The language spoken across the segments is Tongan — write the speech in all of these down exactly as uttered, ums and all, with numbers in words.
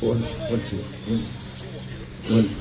One, one, two, one, one.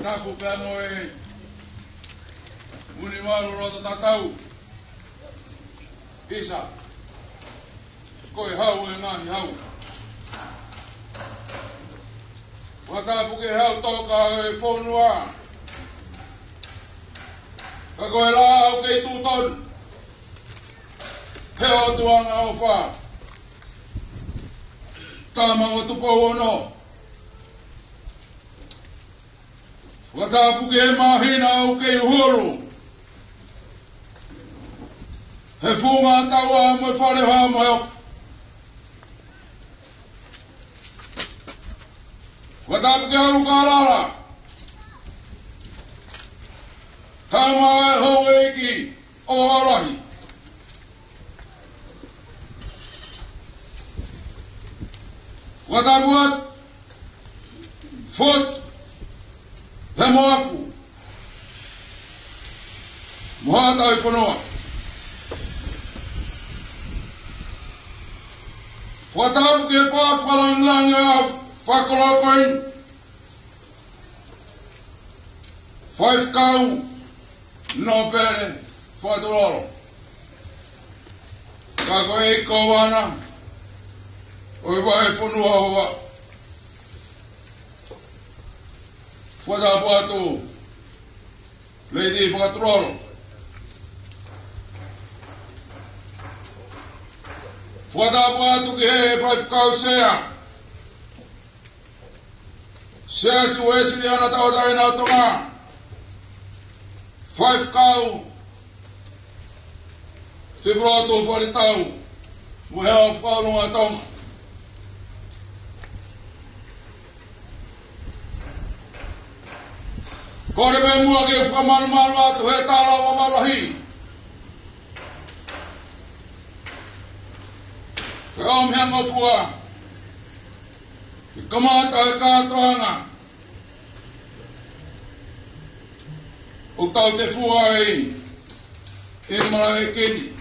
Tapu pea mo e Muni Malu Loto Tatau. ʻIsa, ko e Hau ʻo e ngaahi hau. Fakatapu ki he Hau Toka ʻo e fonua. Ka ko e laʻā ʻoku kei tuʻu tonu he ʻOtua ʻofa. Tama ʻo Tupou Ono. Fakatapu ki he māhina ʻoku kei hulu he funga taua mo e fale hoa mo e ofu. Fakatapu ki he ʻulu kalala, tama e houʻeiki ʻo Vavaʻu Lahi. Fakatapu atu Fort Lemoafu mo haʻa tauhi fonua. Fakatapu ki he fakalāngilangi ʻa e fakakoloa ko eni, Faifekau Nōpele Fakatulolo, ka ko e ʻEiki Kōvana ʻo e Vahefonua ʻo Vavaʻu. Fakatapu atu Lady Fakatulolo. Fakatapu atu ki he Faifekau Sea, Siasi Uēsiliana Tauʻatāina ʻo Tonga, Faifekau Tuʻipulotu Falitau, mo e Hau Fakaʻulunga ʻo Tonga. Kole pē muʻa ke u fakamalumalu atu he tala ʻo Vavaʻu Lahi, ke ʻomi ha ngofua ke kamata e kātoanga ʻoku tau tefua ai ʻi he malaʻe kini.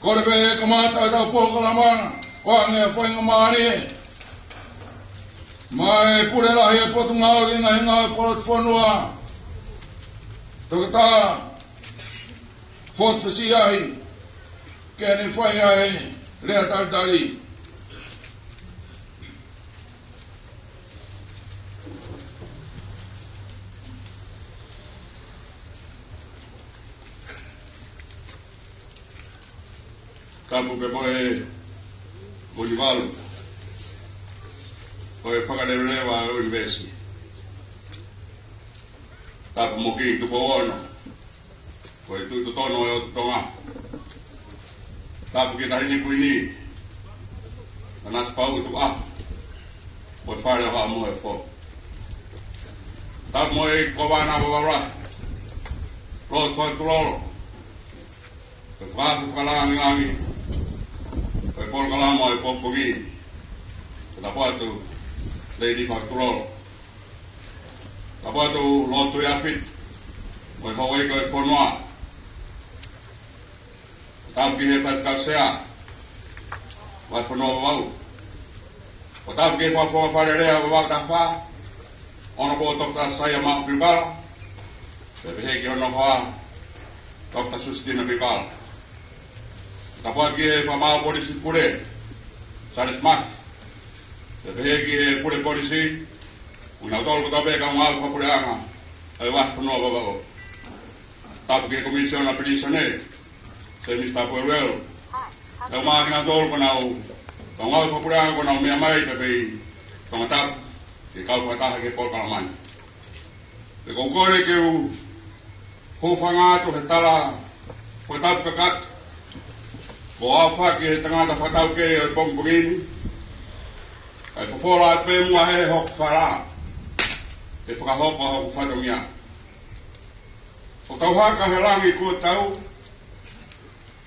Kole pē ke kamata ʻetau polokalama ʻo hangē ha faingamālie maʻa e Pule Lahi ʻo e Potungāue ki he Ngaahi Ngāue Fakalotofonua, Toketā Fort Fisiahi, ke ne fai ai e lea talitali. Tapu pē mo e Vunivalu ʻo e Fakaleveleva ʻo e ʻUnivēsi. Tapu mo Kingi Tupou Ono, ko e Tuʻi Totonu ʻo e ʻOtu Tonga. Tapu ki he Taʻahine Kuini, Nanasipauʻu Tukuʻaho, mo e Fale ʻo Haʻa Moheofo. Tapu mo e ʻEiki Kōvana ʻo Vavaʻu Lahi, Lord Fakatulolo, ko e fakaafe fakalāngilangi ʻo e polokalama ʻo e pongipongi ni. Tapu atu Lady Fakatulolo. Tapu atu Lord Tuʻiʻāfiti mo e houʻeiki ʻo e fonua. Tapu ki he Faifekau Sea ʻo e Fonua Vavaʻu. Tapu ki he Fakafofonga Fale Alea Vavaʻu Taha Fā, Honourable Doctor Saia Maʻu Piukala, pea pehē ki hono hoa, Doctor Susitina Piukala. Tapu atu ki he Fakamaau Polisi Pule, Charles Maki, pea pehē ki he Pule Polisi, mo kinautolu kotoa pē kau ngāue fakapuleʻanga ʻo e Vahefonua ʻo Vavaʻu. Tapu ki he Komisiona Pilīsone, Sir Mister Pueluelu, pea mo kinautolu ko ʻenau kau ngāue fakapuleʻanga kuo nau meʻa mai pē ʻi Tongatapu ke kau fakataha ki he polokalama ni. Pea ʻoku ou kole ke u hūfanga atu he tala fakatapu kakato kuo aofaki ʻe he tangata fakataukei ʻo e pongipongi ni, kae fofola atu pē muʻa ʻe hoku fala ke fakahoko hoku fatongia. ʻOku tau haka he langi kuo tau,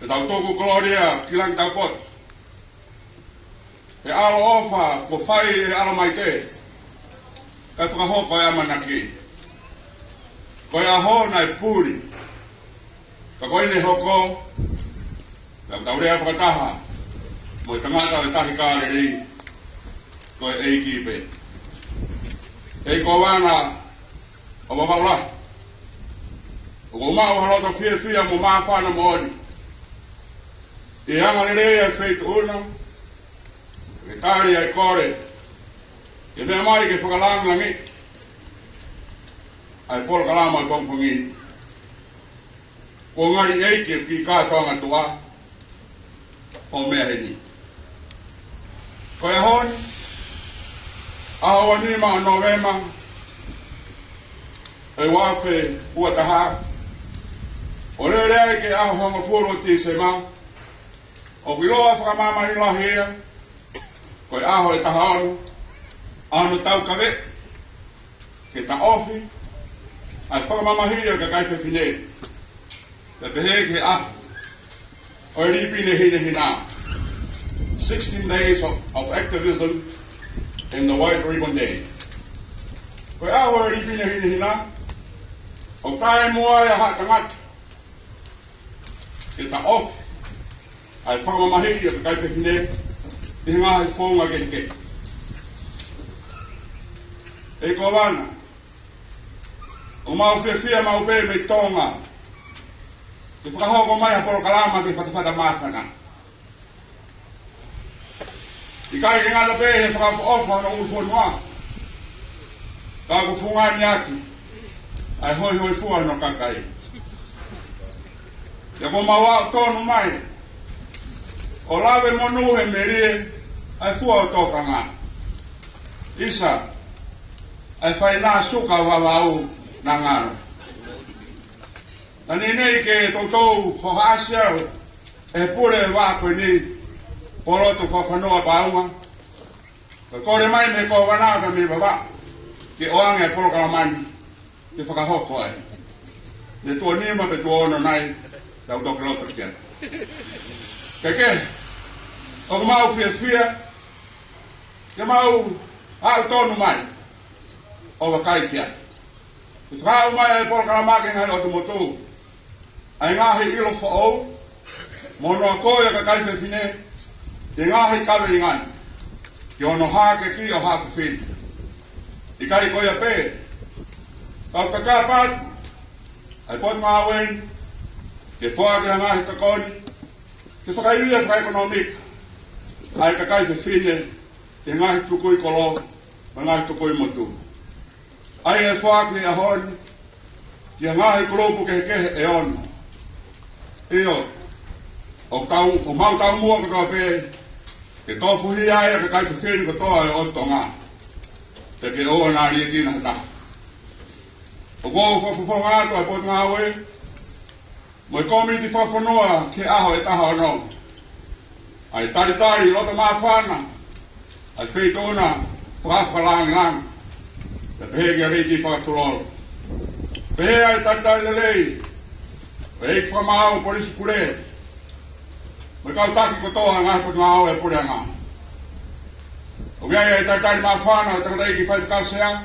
pea tau tuku kolōlia ki langi taupotu. He ʻaloʻofa kuo fai ʻe ʻAlamaite, kae fakahoko e ʻamanaki. Ko e ʻaho naʻe puli, ka ko eni ʻe hoko, pea ʻoku tau lea fakataha mo e tangata ʻo e Tahi Kāleli, ko e ʻEiki pē. ʻEiki Kōvana ʻo Vavaʻu Lahi, ʻoku ou maʻu ha loto fiefia mo māfana moʻoni ʻi he angalelei ʻa e feituʻu na, ke tali ʻa e kole ke meʻa mai ke fakalāngilangiʻi ʻa e polokalama ʻo e pongipongi ni. Ko e ngali ʻeiki ʻo e kiʻi kātoanga tuʻa ʻo e meʻa heni. Ko e ʻaho ni, ʻaho ua nima ʻo Nōvema, ʻe ua afe ua taha, ʻo lele ai ki he ʻaho hongofulu ʻo Tīsema, ʻoku ʻiloa fakamamahi lahi ia ko e ʻaho ʻe taha ono, ʻa hono taukaveʻi ke taʻofi ʻa e fakamamahiʻi ʻo e kakai fefine, pea pehē ki he ʻaho ʻo e lipine hinehina, sixteen days of, of activism in the White Ribbon Day. Ko e ʻaho ʻo e lipine hinehina, ʻoku taʻemoʻua ai ʻa haʻa tangata ke taʻofi ʻa e fakamamahiʻi ʻo e kakai fefine ʻi he ngaahi founga kehekehe. ʻEiki Kōvana, ʻoku mau fiefia maʻu pē mei Tonga ke fakahoko mai ha polokalama ki he fatafata māfana. ʻIkai ke ngata pē he fakaʻofoʻofa hono ʻulu fonua, ka ʻoku fungani ʻaki ʻa e hoihoifua hono kakai. Pea kuo mau aʻu tonu mai ʻo lave monū he melie ʻa e fua ʻo tokanga. ʻIsa, ʻa e faʻahinga suka vavau naʻa ngalo. Naʻa ne ʻi heni ke toutou hohaʻasi au ʻe he pule ʻo e vā ko eni, Polotu Fakafanua Paunga, ʻo kole mai mei he Kōvana pea mei Vavaʻu ke ʻoange ʻa e polokalama ni ke fakahoko ai. Mei he tuʻo nima pe tuʻo ono nai, tau toki loto ki ai. Kehe, ʻoku mau fiefia ke mau aʻu tonu mai ʻo vakai ki ai. Ke fakaaʻu mai ʻa e polokalama ki he ngaahi ʻotu motu, ʻa e ngaahi ʻilo foʻou, mo hono akoʻi ʻa e kakai fefine ʻi he ngaahi kaveinga ni ki hono hākeakiʻi ʻo haʻa fefine. ʻIkai ko ia pē, ka ʻoku kakapa atu ʻa e Potungāue ni ke foaki ha ngaahi tokoni ke fakaivia fakaʻekonōmika ʻa e kakai fefine ʻi he ngaahi tukui kolo mo e ngaahi tukui motu. ʻA ia ʻe foaki he ʻaho ni ki he ngaahi kulupu kehekehe ʻe ono. ʻIo, ʻoku tau, ʻoku mau taumuʻa kotoa pē ke tofuhia ai ʻa e kakai fefine kotoa ʻo e ʻOtu Tonga, pea ke ʻoua naʻa liʻekina ha taha. ʻOku ou fakafofonga atu ʻa e Potungāue mo e Kōmiti Fakafonua ki he ʻaho ʻe taha ono, ʻa e talitali loto māfana ʻa e Feituʻuna Fakafakalāngilangi, pea pehē ki he ʻEiki Fakatulolo. Pehē ʻa e talitali lelei ʻo e ʻEiki Fakamaau Polisi Pule mo e kau taki kotoa ʻa e ngaahi potungāue ʻa e puleʻanga. ʻOku ʻi ai ʻa e talitali māfana ʻo e tangataʻeiki faifekau sea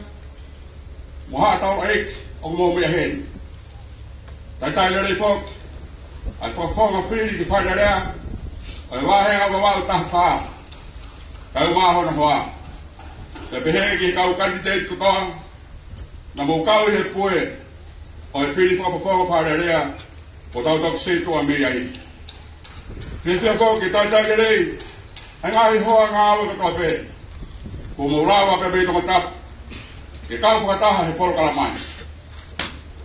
mo haʻa taulaʻeiki ʻoku mou meʻa heni. Talitali lelei foki ʻa e fakafofonga fili ki he Fale Alea ʻo e Vāhenga Vavaʻu taha fā, kae ʻumaʻā hono hoa. Pea pehē ki he kau kanititeiti kotoa naʻa mou kau ʻi he pue ʻo e fili fakafofonga Fale Alea, kuo tau toki seitua mei ai. Fiefia foki ke talitali lelei ʻa e ngaahi hoa ngāue kotoa pē kuo mou lava pē mei Tongatapu ke kau fakataha he polokalama ni.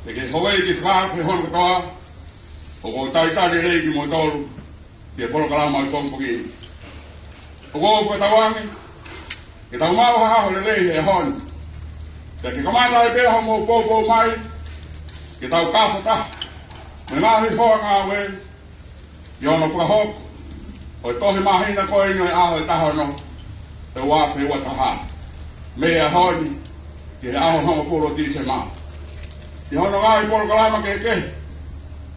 Pea ki he houʻeiki fakaafe hono kotoa, ʻoku ou talitali lelei kimoutolu ki he polokalama ʻo e pongipongi ni. ʻOku ou fakatauange ke tau maʻu ha ʻaho lelei he ʻaho ni, pea ke kamata ai pē hoʻomou poupou mai ke tau kau fakataha mo e ngaahi hoa ngāue ki hono fakahoko ʻo e tohi māhina ko eni ʻo e ʻaho ʻe taha ono ʻo e ua afe ua taha, mei he ʻaho ni ki he ʻaho hongofulu ʻo Tīsema, ʻi hono ngaahi polokalama kehekehe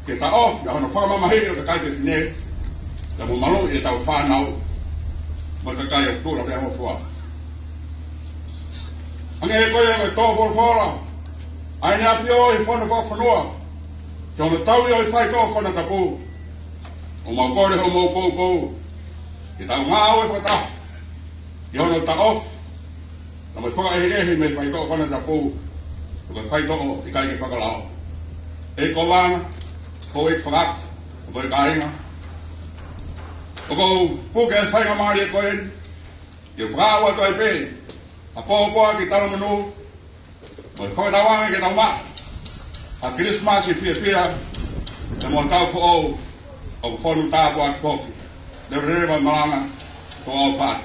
ke taʻofi ʻa hono fakamamahiʻi ʻo e kakai fefine, pea mo maluʻi ʻetau fānau mo e kakai ʻoku tuʻu laveangofua. Hangē ko ia ko e tō folofola ʻa ʻEne ʻAfio ʻi he Fono Fakafonua ki hono tauʻi ʻo e faitoʻo konatapu, ʻoku mau kole hoʻomou poupou ke tau ngāue fakataha ʻi hono taʻofi ʻa e fakaʻehiʻehi mei he faitoʻo konatapu, ko e faitoʻo ʻikai ke fakalao. ʻEiki Kōvana, houʻeiki fakaafe, mo e kāinga, ʻoku ou puke ʻa e faingamālie ko eni ke u fakaaʻu atu ai pē ha pōpoaki talamonū mo e fakatauange ke tau maʻu ʻA Kilisimasi fiefia, ʻa e moʻui taʻu foʻou, ʻoku fonu tāpuaki foki. Leveleva malanga, ko au fai.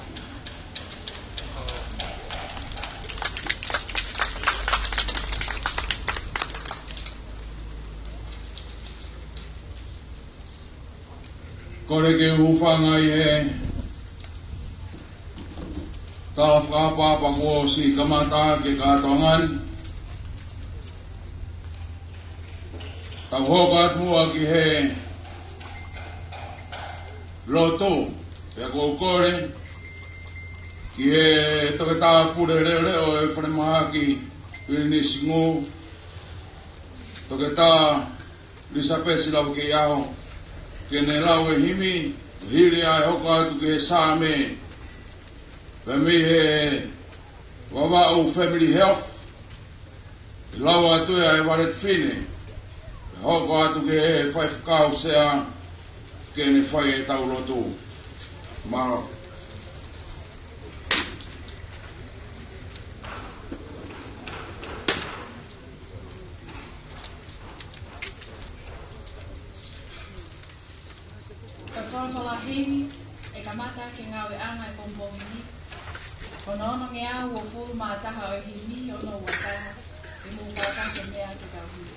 Kole ke u hūfanga ʻi he tala fakaʻapaʻapa kuo ʻosi kamata ke kātoanga ni. Tau hoko atu muʻa ki he lotu, pea ʻoku ou kole ki he Toketā Pule Leʻoleʻo ʻo e Falemahaki Pilinisi Ngū, Toketā Elisapesi Lavakeiʻaho, ke ne lau e himi, hili ʻa e hoko atu ki he Saame, pea mei he Vavaʻu Family Health, ʻe lau atu ʻa e Valeti Fine, pea hoko atu ki he Faifekau Sea, ke ne fai ʻetau lotu. Mālō. Ko e folofola himi, ʻe kamata ʻaki e ngāueʻanga ʻo e pongipongi ni, ko hono onongeau uofulu mā taha ʻo e himi ono ua taha, ʻe mou kātaki ke meʻa ke tau himi.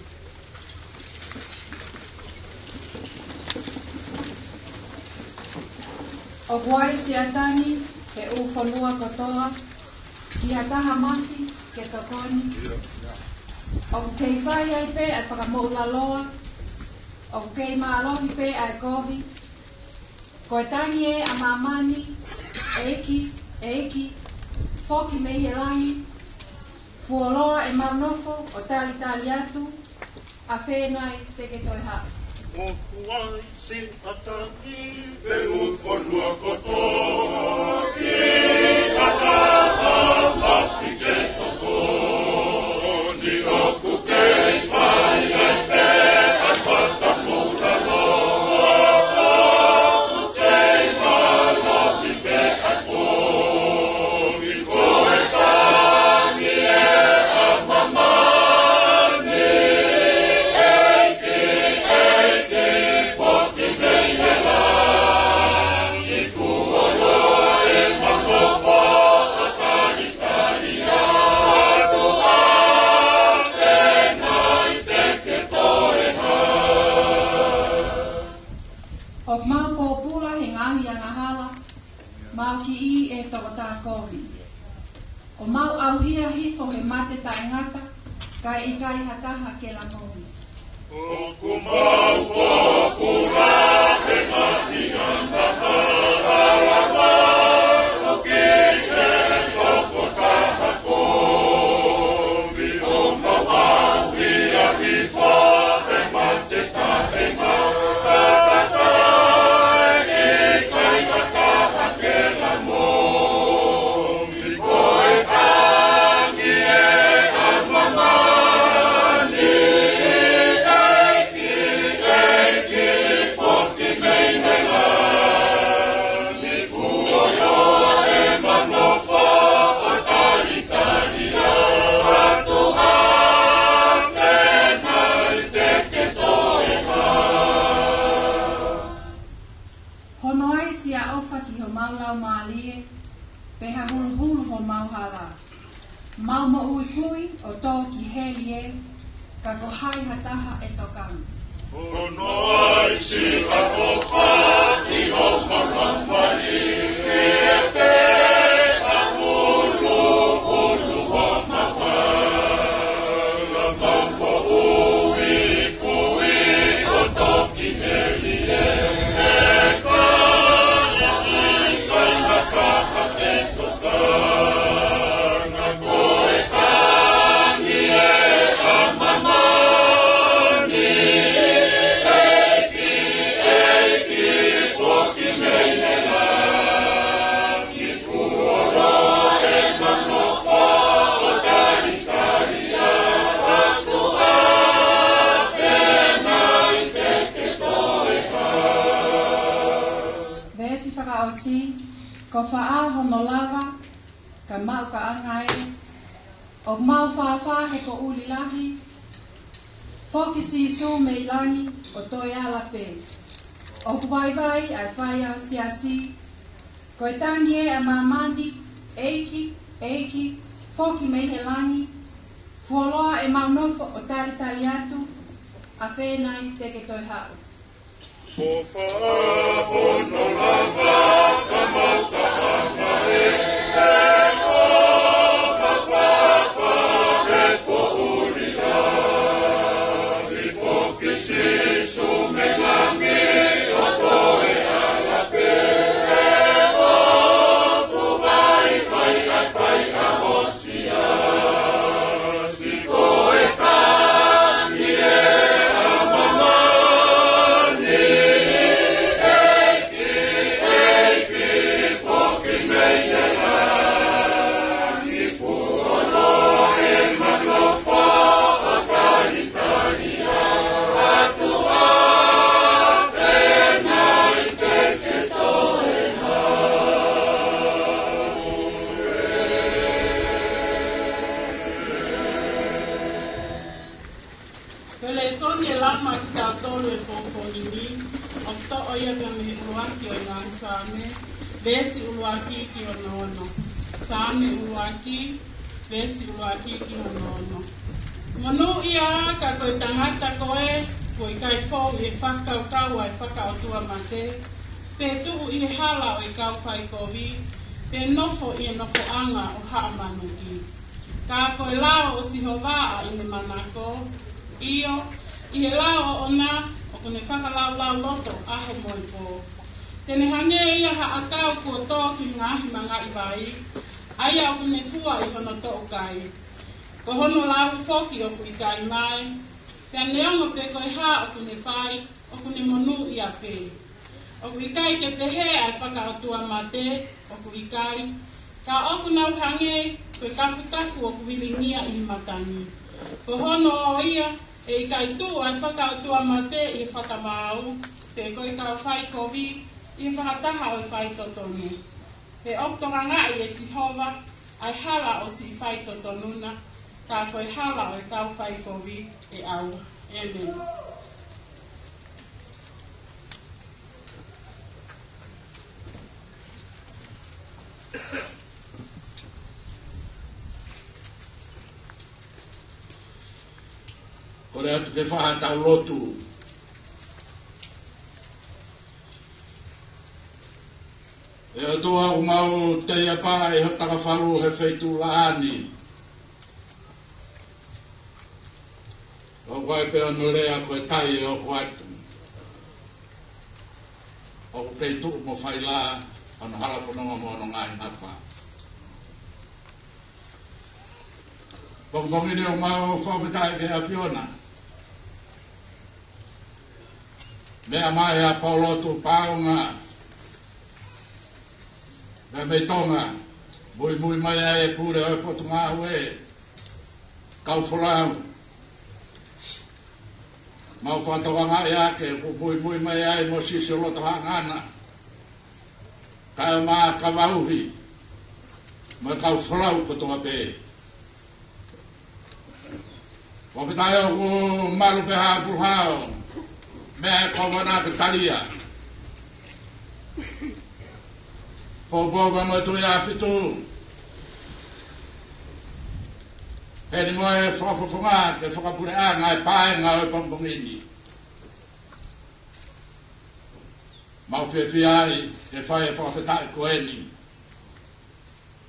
ʻOku ʻi ai Siatani he ʻū fonua kotoa, ki ha taha mafi ke tokoni. ʻOku kei fai ai pē ʻa e fakamoʻulaloa, ʻoku kei mālohi pē ʻa e kovi. Ko e tangi ē ʻa māmani, ʻEiki, ʻEiki, foki mei he langi, fuoloa ʻemau nofo ʻo talitali atu, ʻafē nai te ke toe haʻu. ʻOku ʻi ai Siatani he ʻū fonua kotoa, ki ha taha mafi ke tokoni, ʻoku kei fai ai pē ʻa e fakamoʻulaloa, ʻoku kei mālohi pē ʻa e kovi. Ko e tangi ē ʻa māmani, ʻEiki, ʻEiki, foki mei he langi, fuoloa ʻemau nofo ʻo talitali atu, ʻafē nai te ke toe haʻu. ʻOku mau pōpula he ngaahi angahala, mau kiʻi ʻe he toketā kovi. ʻOku mau ʻauhia hifo he mate taʻengata, kae ʻikai ha taha ke langomi. ʻOku mau pōpula he ngaahi angahala, mau kiʻi ʻe he toketā kovi. ʻOku mau ʻauhia hifo he mate taʻengata, kae ʻikai ha taha ke langomi. Ko e tangi ē ʻa māmani, ʻEiki, ʻEiki, foki mei he langi, fuoloa ʻemau nofo ʻo talitali atu, ʻafē nai te ke toe haʻu. Hono ʻai siʻa ʻofa ki homau laumālie, pea huluhulu homau hala. Mau moʻui kui ʻo tō ki heli ē, ka ko hai ha taha ʻe tokanga. Hono ʻai siʻa ʻofa ki homau laumālie, pea huluhulu homau hala. Mau moʻui kui ʻo tō ki heli ē, ka ʻikai ha taha ʻe tokanga. Ko e tangi ē ʻa māmani, ʻEiki, ʻEiki, foki mei he langi, fuoloa ʻemau nofo ʻo talitali atu, ʻafē nai te ke toe haʻu. Veesi fakaʻosi, ko fē hono lava, ka maʻu ka ʻanga ē, ʻoku mau fāfā he poʻuli lahi, Foki Sīsū mei langi ʻo toe ala pē. ʻOku vaivai ʻa e faiako siasi. Ko e tangi ē ʻa māmani, ʻEiki, ʻEiki, foki mei he langi. Fuoloa ʻemau nofo ʻo talitali atu, ʻafē nai te ke toe haʻu. Ko e lēsoni ʻe lava maʻa kitautolu he pongipongi ni, ʻoku toʻo ia mei he ʻuluaki ʻo e ngaahi Saame, veesi ʻuluaki ki hono ono. Saame ʻuluaki, veesi ʻuluaki ki hono ono. Monūʻia ā ka ko e tangata ko ē, kuo ʻikai fou ʻi he fakakaukau ʻa e fakaʻotuamate, pe tuʻu ʻi he hala ʻo e kau faikovi, pe nofo ʻi he nofoʻanga ʻo haʻa manuki. Ka ko e lao ʻo Sihova ʻa ʻene manako, ʻio, ʻi he lao ʻoʻona ʻoku ne fakalaulauloto ʻaho mo e pō. Te ne hangē ia ha ʻakau kuo tō ki he ngaahi mangaʻi vai, ʻa ia ʻoku ne fua ʻi hono toʻukai. Ko hono lau foki ʻoku ʻikai mae, pea neongo pe ko e hā ʻoku ne fai, ʻoku ne monūʻia pē. ʻOku ʻikai ke pehē ʻa e fakaʻotuamate, ʻoku ʻikai, ka ʻoku nau hangē ko e kafukafu ʻoku vilingia ʻi he matangi. Ko hono ō ia, ʻe ʻikai tuʻu ʻa e fakaʻotuamate ʻi he fakamaau, pe ko e kau faikovi ʻi he fakataha ʻo e faitotonu. He ʻoku tokangaʻi ʻe Sihova ʻa e hala ʻo siʻi faitotonu na, ka ko e hala ʻo e kau faikovi ʻe ʻaua. ʻĒmeni. Kole atu ke fai haʻatau lotu. ʻE ʻOtua, ʻoku mau teiapaʻi ho takafalu he feituʻu laʻā ni. ʻOku ʻi ai pē hono lea ko e tai ʻe hoko atu. ʻOku kei tuʻu mo failā hono hala fononga mo hono ngaahi nafa. Pongipongi ni ʻoku mau fakafetaʻi ki he ʻAfiona. Meʻa mai ʻa Paulo Tuʻupaonga, meʻa mei Tonga, muimui mai ai e pule ʻo e Potungāue, kau folau. Mau fakatokangaʻi ʻa e kau muimui mai ai mo Sisio Loto Haʻangana, kae ʻumaʻā Kavauhi, mo e kau folau kotoa pē. Fakafetaʻi ʻoku malu pē ha fuʻu hao, meʻa e Kōvana ke talia. Poupou pea mo e Tuʻi ʻAhofitu. Heni mo e fakafofonga ke fakapuleʻanga e paenga ʻo e pongipongi ni. Mau fiefia ai ke fai e fakafetaʻi ko eni.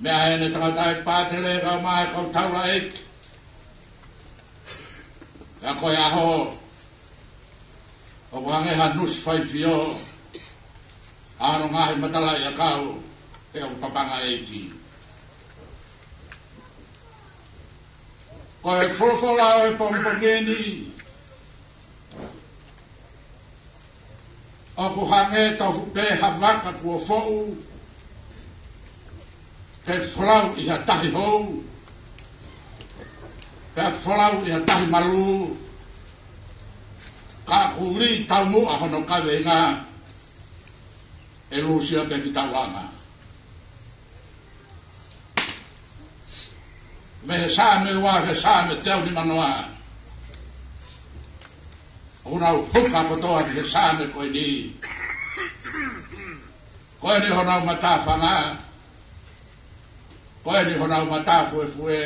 Meʻa ʻene tangataʻeiki pātele kae ʻumaʻā e kau taulaʻeiki. Pea ko e ʻaho, ʻoku hangē ha nusi faifio, ʻa hono ngaahi matalaʻiʻakau, ʻe ʻoku papangaʻeiki. Ko e folofola ʻo e pongipongi ni, ʻoku hangē tofu pē ha vaka kuo foʻu, ke folau ʻi ha tahi hou, pea folau ʻi ha tahi malū, ka kuo lī taumuʻa hono kaveinga, ʻe lūsia pē ki taulanga. Mei he Saame ua ki he Saame teau nimanoa. ʻenau huka kotoa ki he Saame ko eni. Ko eni honau matāfanga. Ko eni honau matāfuefue.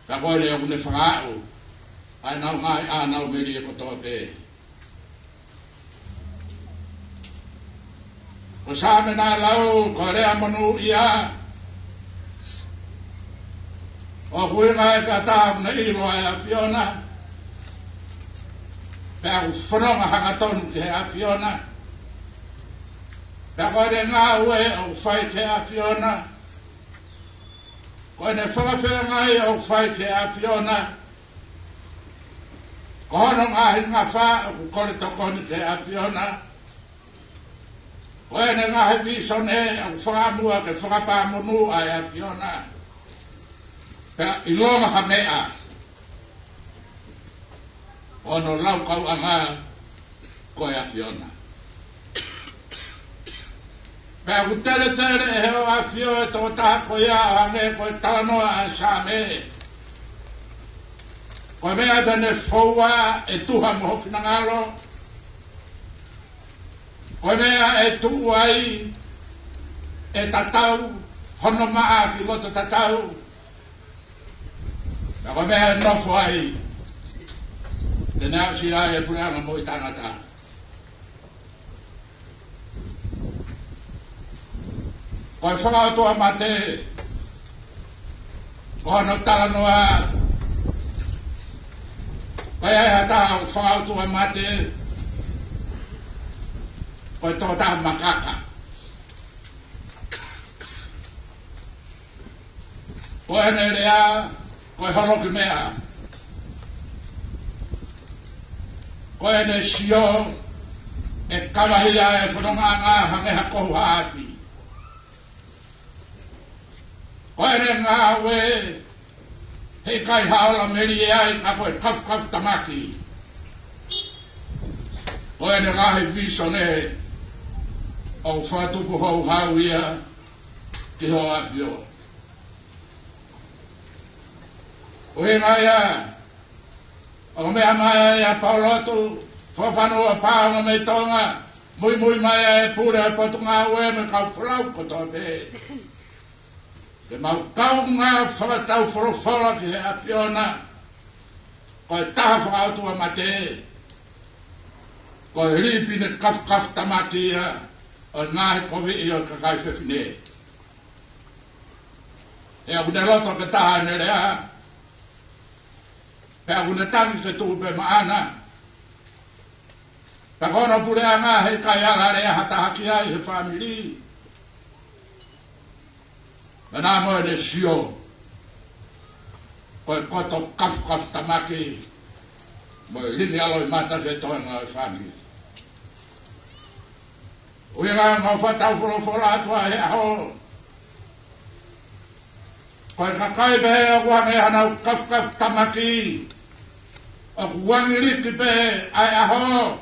Ka ko eni ʻoku ne fakaaʻu ʻa ʻenau ngaahi ʻānau melie kotoa pē. Ko e Saame naʻe lau, ko e lea monūʻia. ʻOku ʻuhinga ia ki ha taha ʻoku ne ʻilo ʻa e ʻAfiona, pea ʻoku fononga hangatonu ki he ʻAfiona, pea ko ʻene ngāue ʻoku fai ki he ʻAfiona, ko ʻene fakafeangai ʻoku fai ki he ʻAfiona, ko hono ngaahi ngafa ʻoku kole tokoni ki he ʻAfiona, ko ʻene ngaahi vīsone ʻoku fakamuʻa ke fakapāmonū ʻa e ʻAfiona. Pea ʻilonga ha meʻa, hono laukauʻanga ko e ʻAfiona. Pea ʻoku teletele ʻe he ʻAfio e tokotaha ko ia ʻo hangē ko e talanoa ʻa e Saame. Ko e meʻa te ne foua ʻe tuha mo ho finangalo. Ko e meʻa ʻe tuʻu ai ʻe tatau hono maʻa ki loto tatau. Pea ko e meʻa ʻe nofo ai te ne aʻusia ai e puleʻanga moʻui taʻengata. Ko e fakaʻotuamate, ko hono talanoa, ko e ʻi ai ha taha ʻoku fakaʻotuamate, ko e tokotaha makaka. Ko ʻene lea, ko e holoki meʻa. Ko ʻene sio, ʻe kavahia e fonongaʻanga hangē ha kohu ʻa e afi. Ko ʻene ngāue, heʻikai ha ola melie ai ka ko e kafukafu tamaki. Ko ʻene ngaahi vīsone, ʻoku fakatupu houhau ia ki ho ʻAfio. ʻUhinga ia, ʻoku meʻa mai ai ʻa Paulotu, fakafanua paonga mei Tonga, muimui mai ʻa e pule ʻa e Potungāue mo e kau folau kotoa pē. Ke mau kaungā fakataufolofola ki he ʻAfiona, ko e taha fakaʻotuamate, ko e līpine kafukafu tamaki ia ʻo e ngaahi koviʻi ʻo e kakai fefine. He ʻoku ne loto ke taha ʻene lea, pea ʻoku ne tangi ke tuʻu pē maʻana. Pea ko hono puleʻanga heʻikai ala lea ha taha ki ai he fāmili. Pea naʻa mo ʻene sio, ko e koto kafukafu tamaki mo e lingi ʻa loʻimata ke toenga e fāmili. ʻUhinga ʻemau fakataufolofola atu ʻa e ʻaho. Ko e kakai pē ʻoku hangē hanau kafukafu tamaki, ʻoku uangiliki pē ʻa e ʻaho,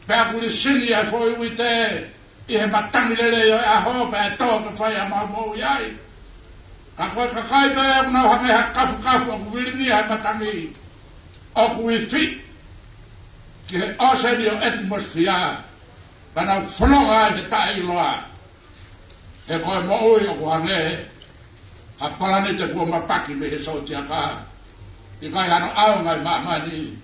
pea ʻoku lisini ʻa e foʻi uite ʻi he matangi lelei ʻo e ʻaho, pea ʻe tō ke fai ʻemau moʻui ai. Ka ko e kakai pē ʻoku nau hangē ha kafukafu ʻoku vilingia ʻe he matangi, ʻoku ifi ki he ʻōseni ʻo e ʻatimosifia, pea nau fononga ai he taʻeʻiloa. He ko e moʻui ʻoku hangē ha palanite kuo mapaki mei he sōtiaka. ʻIkai hano ʻaonga ʻi māmani,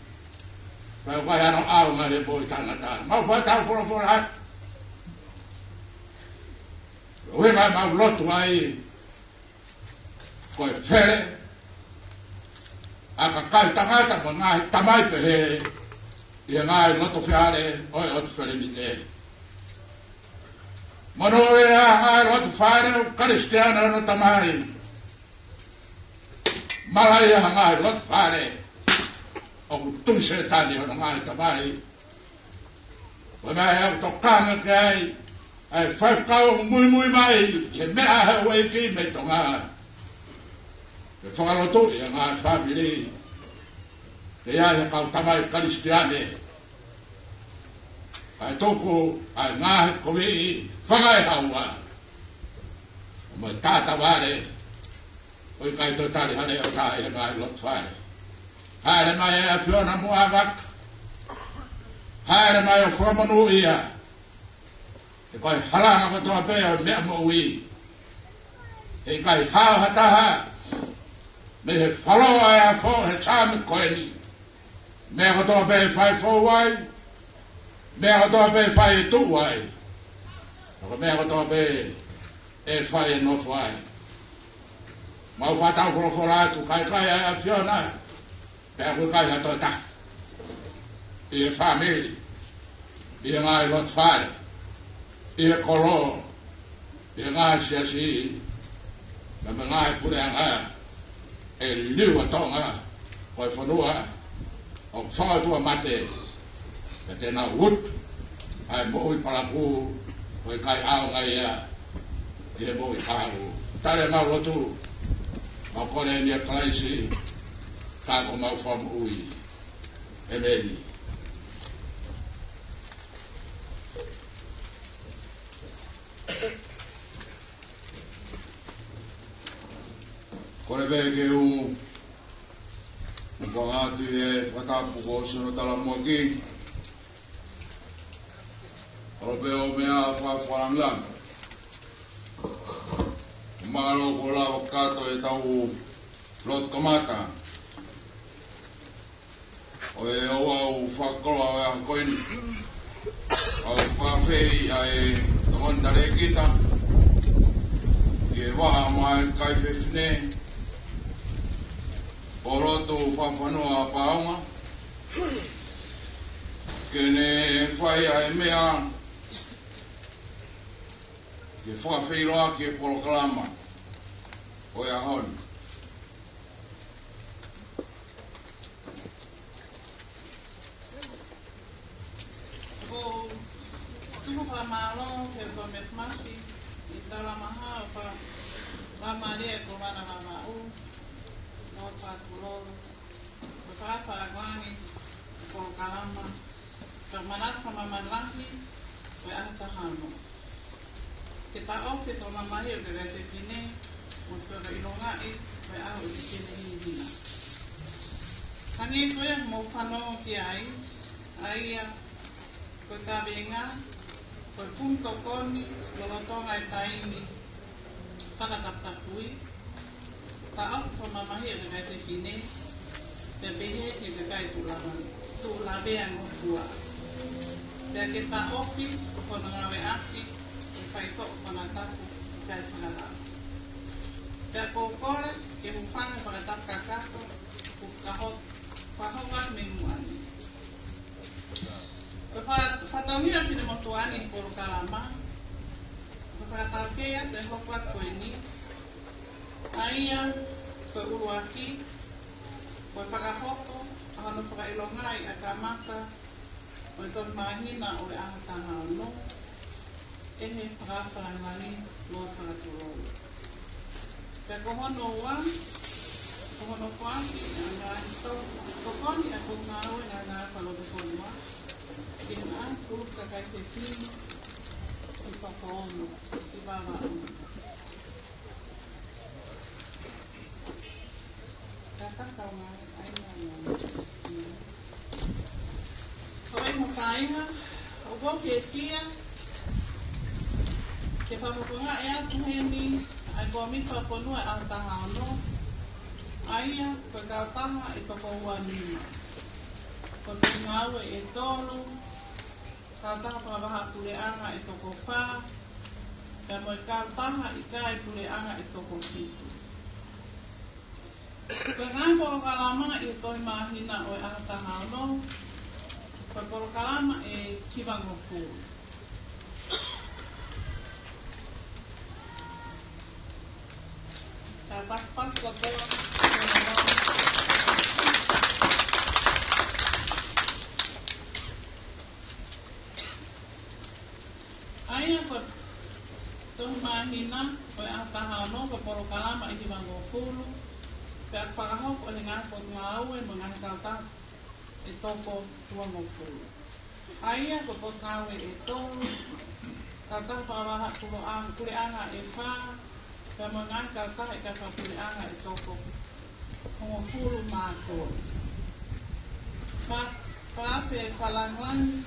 pea ʻikai hano ʻaonga he moʻui taʻengata. Mau fakataufolofola atu. ʻUhinga ʻemau lotu ai, ko e fele ʻa e kakai tangata mo e ngaahi tamai pehē ʻi he ngaahi loto fale ʻo e ʻOtu Felenite. Monūʻia ha ngaahi loto fale ʻoku Kalisitiane hono tamai. Malaʻia ha ngaahi loto fale ʻoku tui Sētane hono ngaahi tamai. Ko e meʻa ʻe au tokanga ki ai, ʻa e faifekau ʻoku muimui mai ʻi he meʻa ʻa e houʻeiki mei Tonga, ke fakalotuʻi ʻa e ngaahi fāmili ke ʻi ai ha kau tamai Kalisitiane, kae tuku ʻa e ngaahi koviʻi fanga ʻe haua mo e tātavale ʻo ʻikai toe tali ha leʻo ʻe taha ʻi he ngaahi loto fale. Hāʻele mai ʻa e ʻAfiona mo ʻAvaka, Hāʻele mai ʻo fakamonūʻia. He ko e halanga kotoa pē ʻo e meʻa moʻui. He ʻikai hao ha taha mei he falo ʻa e afo he Saame ko eni. Meʻa kotoa pē ʻe fai fou ai, meʻa kotoa pē ʻe fai tuʻu ai, ʻa ko e meʻa kotoa pē ʻe fai nofo ai. Mau fakataufolofola atu, kai kai ʻa e ʻAfiona, pea ʻoku ʻikai ha toe taha ʻi he fāmili, ʻi he ngaahi loto fale, ʻi he kolo, ʻi he ngaahi siasi, mo e ngaahi puleʻanga ʻe liliu ʻa Tonga, ko e fonua ʻoku fakaʻotua mate, ka te nau utu ʻa e moʻui palakū, ʻoku ʻikai ʻaonga ia ʻi he moʻui kahaʻu. Tali ʻemau lotu, mau kole eni ʻia Kalaisi, ka ko homau Fakamoʻui. ʻEmeni. Kole pē ke u fakahā atu ʻi he fakatapu ko hono talamuʻaki. ʻAlu pē ʻo meʻa fakafakalāngilangi. Mālō kuo lava kakato ʻetau lotu kamata. ʻO e ʻoku ou fakakoloa ʻo e ʻaho ko eni, ʻoku ou fakaafeʻi ʻa e tokoni talēkita, ʻi he vaha maʻa e kakai fefine, ʻo lotu fakafanua ʻa Paonga, ke ne fai ʻa e meʻa, ke fakafeʻiloaki e polokalama ʻo e ʻaho ni. Ko e tuku fakamālō ki he kau mēmipa ʻi he Talamaha ʻo Palaimale ʻa e Kōvana Vavaʻu, mo Fakatulolo, mo Fakafalangi, polokalama, ka manatu fakamāmani lahi, ʻo e ʻaho taha ono. Ke taʻofi e fakamamahiʻi ʻo e kakai fefine, mo e fakaʻilongaʻi ʻo e ʻaho ʻo e fefine hinehina. Hangē ko ia ʻoku mou fanongo ki ai, ʻa ia ko e kaveinga, ko e kumi tokoni lolotonga e taimi fakataputapui, taʻofi e fakamamahiʻi ʻo e kakai fefine, pea pehē ki he kakai tuʻu lava, tuʻu lavea ngofua. Pea ke taʻofi hono ngāueʻaki ke fai toʻo konatapu ʻikai fakalau. Pea ʻoku ou kole ke hūfanga he fakatapu kakato, ʻoku fakahoko, fakahoko atu mei muʻa ni. Ko e fa-, fatongia finemotuʻa ni polokalama, ko e fakataukei atu e hoko atu ko eni, ʻa ia ko e ʻuluaki, ko e fakahoko ʻa hono fakaʻilongaʻi ʻa e kamata ʻo e tohi māhina ʻo e ʻaho taha ono, ʻe he Fakafalangi mo Fakatulolo. Pea ko hono ua, ko hono foaki ʻa e ngaahi to-, tokoni ʻa e Potungāue Ngāue Fakalotofonua ki he ngaahi kulupu kakai fefine ʻi Tokouno, ʻi Vavaʻu. Ka ka kau ngāue ai ngā ngāue. Ko e mo kāinga, ʻoku ou fiefia ke fakafofongaʻi atu heni ʻa e kōmiti fakafonua ʻi he ʻaho taha ono, ʻa ia ko e kautaha ʻe toko ua nima. Ko e ngāue ʻe tolu, kautaha fakavahaʻapuleʻanga ʻe toko fā, pea mo e kautaha ʻikai puleʻanga ʻe toko fitu. Ko e ngaahi polokalama ʻi he tohi māhina ʻo e ʻaho taha ono, ko e polokalama ʻe hivangofulu. Ka pasipasi kotoa. ʻA ia ko e tohi māhina ʻo e ʻaho taha ono ko e polokalama ʻe hivangofulu, pea fakahoko ʻe he ngaahi potungāue mo e ngaahi kautaha ʻe toko uangofulu. ʻA ia ko e potungāue ʻe tolu, kautaha fakavahaʻapuleʻanga, puleʻanga ʻe fā, pea mo e ngaahi kautaha ʻikai fakapuleʻanga ʻe toko hongofulu mā tolu. Ka Fakaafe ʻa e fakalāngilangi,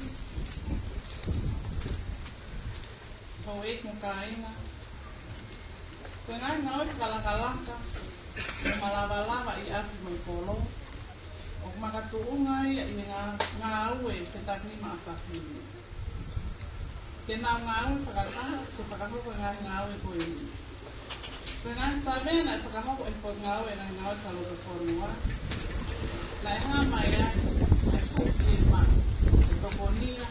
houʻeiki mo e kāinga. Ko e ngaahi ngāue fakalakalaka mo e malava ʻi ʻapi mo e kolo, ʻoku makatuʻunga ia ʻi he ngā-, ngāue fetakinima ʻa e fefine ke nau ngāue fakataha ke fakahoko e ngaahi ngāue ko eni. Ko e ngaahi savea naʻe fakahoko ʻe he Potungāue Ngaahi Ngāue Fakalotofonua, naʻe hā mai ai ʻa e fuʻu fiemaʻu ke tokonia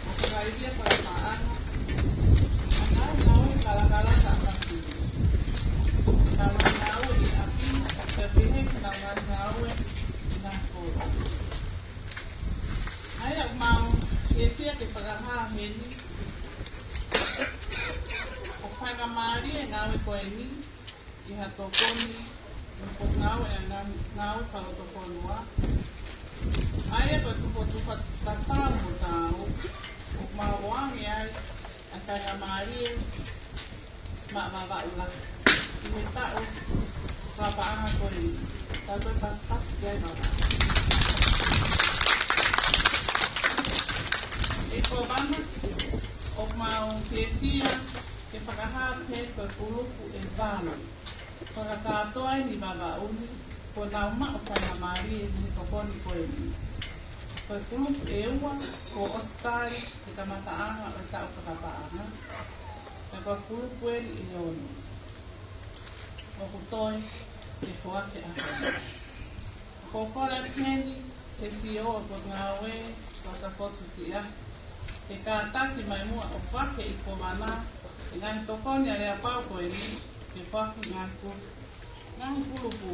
ʻo fakaivia fakapaʻanga ʻa e ngaahi ngāue fakalakalaka ʻa e fefine, ʻenau ngaahi ngāue ʻi ʻapi, pea pehē ki heʻenau ngaahi ngāue ʻi he kolo. ʻA ia ʻoku mau fiefia ke fakahā heni ʻoku faingamālie e ngāue ko eni ʻi ha tokoni mei he Potungāue Ngaahi Ngāue Fakalotofonua. ʻA ia ko e tufotufa tatau mo taau ʻoku mau ʻoange ai ʻa e faingamālie maʻa Vavaʻu lahi ʻi he taʻu fakapaʻanga ko eni. Tau toe pasipasi ki ai Vavaʻu. ʻE Kōvana, ʻoku mau fiefia ke fakahā pē ko e kulupu ʻe valu fakakātoa ʻi Vavaʻu ni kuo nau maʻu faingamālie ʻi he tokoni ko eni. Ko e kulupu ʻe ua kuo ʻosi tali e kamataʻanga ʻo e taʻu fakapaʻanga, pea ko e kulupu eni ʻe ono ʻoku toe ke foaki ʻa hono. Ko e kole atu heni ki he C E O ʻo e Potungāue, Toketā Fotu Siʻa, ke kātaki mai muʻa ʻo foaki ʻe Kōvana e ngaahi tokoni aleapau ko eni ke foaki ki he ngaahi ku-, ngaahi kulupu.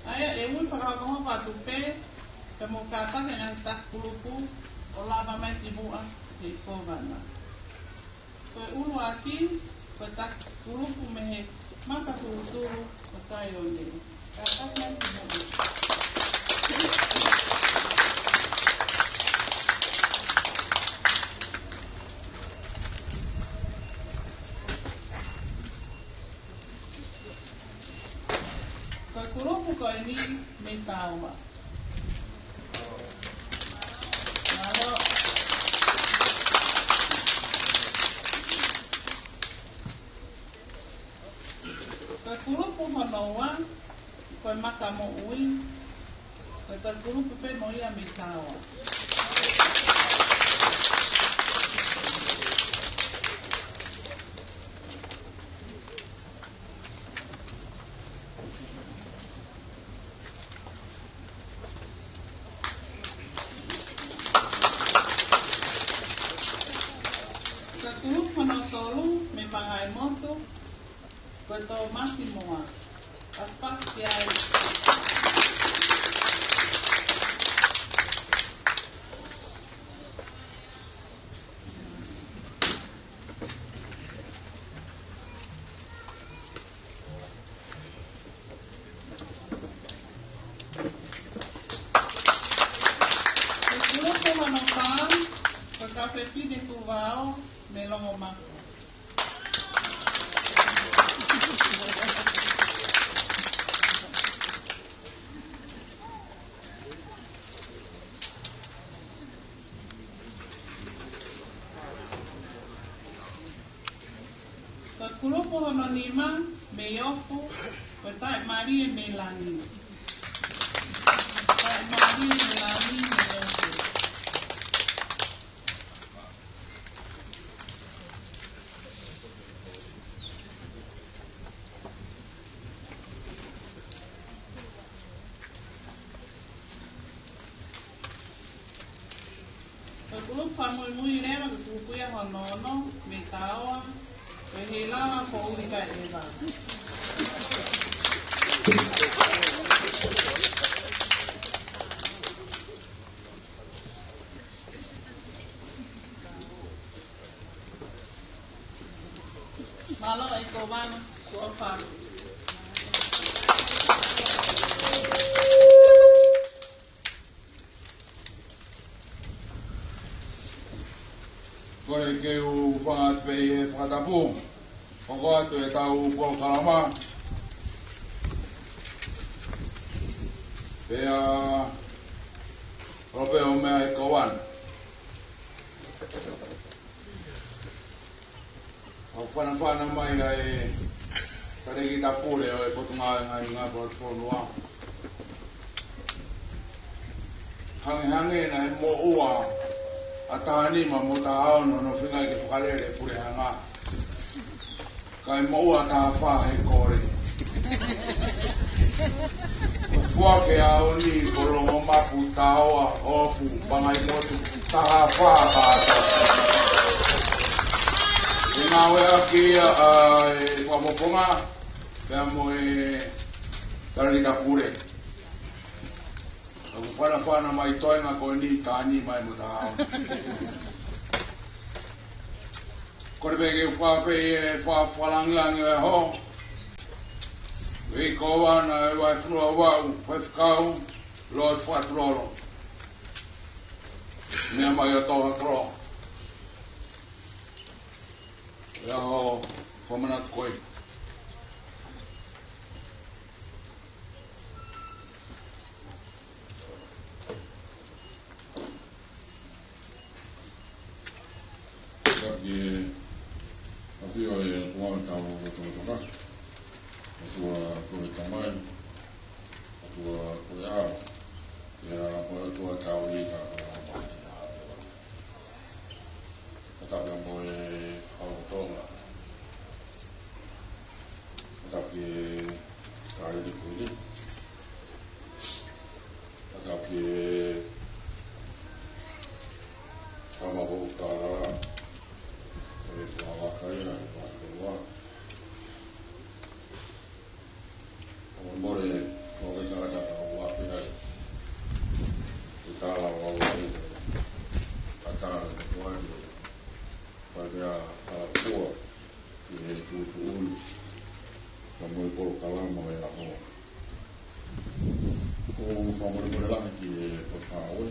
ʻA ia ʻe ui fakahokohoko atu pē, pea mou kātaki e ngaahi taki kulupu ʻo lava mai ki muʻa ki he Kōvana. Ko e ʻuluaki, ko e taki kulupu mei he Maka Tulutulu ʻo Saione. Kātaki mai ki muʻa. Ko e kulupu ko eni mei Taua. Mālō. Ko e kulupu hono ua, ko e Maka Moʻui, ko e kulupu pē mo ia mei Taua. Ko e kulupu hono tolu mei Pangaimotu, ko e Tōmasi Moa. Pasipasi ki ai. Ko e kulupu hono fā, ko e Kau Fefine Tuʻu Vao mei Longomaʻa. Ko e kulupu hono nima mei Ofu, ko e Taʻemālie Melani. Taʻemālie Melani mei Ofu. Ko e kulupu fakamuimui leva ko e kulupu ia hono ono mei Taua, ko e Heilala Foʻui Kaʻeva. Mālō e Kōvana, kuo fā. Kole ke u hūfanga atu pē he fakatapu. Hoko atu ʻetau polokalama. Pea Holo pē ʻo meʻa ʻi he kovana. ʻOku fanafana mai ʻa e Talēkita Pule ʻo e Potungāue Ngaahi Hingoa Fakatufonua. Hangehangē naʻe moʻua ʻa taha nima mo taha ono hono feinga ke fakalele e puleʻanga. Kae moʻua taha fā he kole. Ko e foaki ʻaho ni ko Longomapu, Taoa, Ofu, Pangaimotu, taha fā kātoa. ʻE ngāueʻaki ia ʻa e Fakafofonga pea mo e Talēkita Pule. ʻOku fanafana mai toenga ko eni, taha nima mo taha ono. Kole pē ke u fakafeʻiloaki e fakalangilangi ʻo e ʻaho. Vei Kovana ʻo e Vahefonua Vaʻu, Faifekau Lord Fakatulolo. Meʻa mai ʻo toha kolo. ʻE ʻaho fakamanatu ko ē. Taki ʻafio ʻa e ʻOtua ʻi hotau lotolotonga. ʻOtua ko e Tamai, ʻOtua ko e ʻAlo, pea mo e ʻOtua tauhi ka ko e ʻOtua mai ki he māmani. Fakatapu mo e Fakafofonga. Fakatapu ki he Talēkita Pule. Fakatapu ki he Kama Hokalala ʻo e Fuakava ʻa e Vahefonua. ʻOku mole, ʻoku ʻikai ke tangata ka ʻoku afe ai. ʻE tala ʻo au ai, ʻa tala ʻo au ai, fai pea tala kua ki he tuʻutuʻuni, ka mo e polokalama ʻo e ʻaho. ʻOku ou fakamolemole lahi ki he potungāue.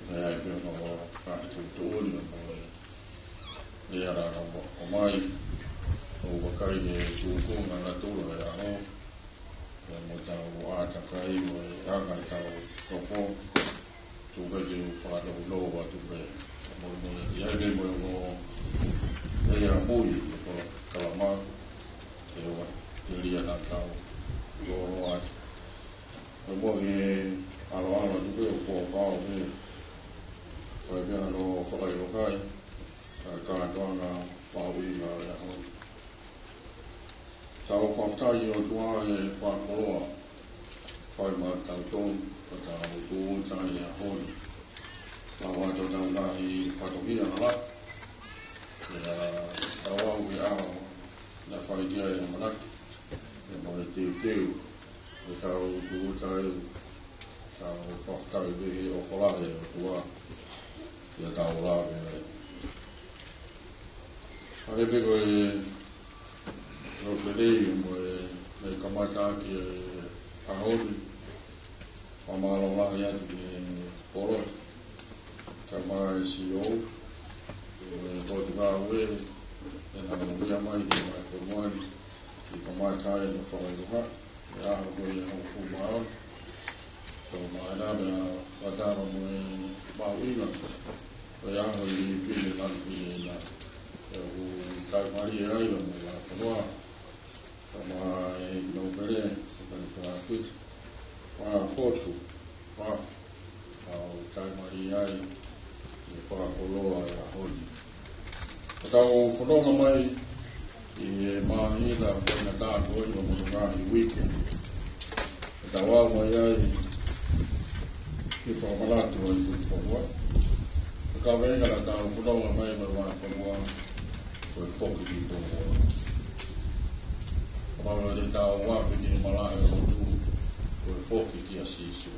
Naʻe ʻi ai pē hono ngaahi tuʻutuʻuni mo e ʻe ala ʻo ʻomai, ʻo vakai he tūkunga natula ʻo e ʻaho, pea mo ʻetau ʻātakai mo e anga ʻetau nofo, tuku ke u fakatau lou atu pē. Mo, mo, ʻi ai pē mo e ongo ʻe ia mui ʻe polokalama, ʻe ua, telia naʻa tau lolo atu. Pea mo e ʻaloʻalo atu pē ʻo pō pao pē. Fai pē hano fakaʻiloʻi, ka kātoanga mahuʻinga ʻo e ʻaho. Tau fakafetaʻi ʻOtua he fakakoloa fai maʻatautolu, ka tau tūʻuta he ʻaho ni. Lava ʻo tau ngaahi fatongia lalahi. Pea tau aʻu ki he ʻaho naʻe fai ki ai e ʻamanaki, pea mo e teuteu. ʻE tau tūʻuta ai, tau fakafetaʻi pē he ʻofa lahi ʻa e ʻOtua, pea tau lave ai. Hangē pē ko e lōpelei mo e, mo e kamataʻaki ʻo e ʻaho ni, fakamālō lahi atu ki he Polotu, kae ʻumaʻā e C E O, ʻo e Potungāue, ʻenau meʻa mai ki he Vahefonua ni, ke kamata ai ʻenau fakaʻiloʻi ʻa e ʻaho ko ia ʻo e hongofulu mā ono. Tau mai na mea vatana mo e mahuʻinga ʻo e ʻaho ʻi Pine Lanu Pine na. ʻOku tau mālie ai ʻa e Vahefonua. Tama e nōpele, tama e fakafitu, fakafotu, fakafu. Tau tau mālie ai, ʻi he fakakoloa ʻo e ʻaho ni. Ka tau fononga mai ʻi he māhina faingataʻa ko eni ʻo e ngaahi uike. Ka tau aʻu mai ai ki he fakamanatu ʻo e Tuʻi Fonua. Ka ko e ʻuhinga naʻa tau fononga mai mo e Vahefonua, ko e foki ki Tonga. Ka mau ʻoku tau afe ki he malaʻe ʻo e lotu, ko e foki kia Sīsū.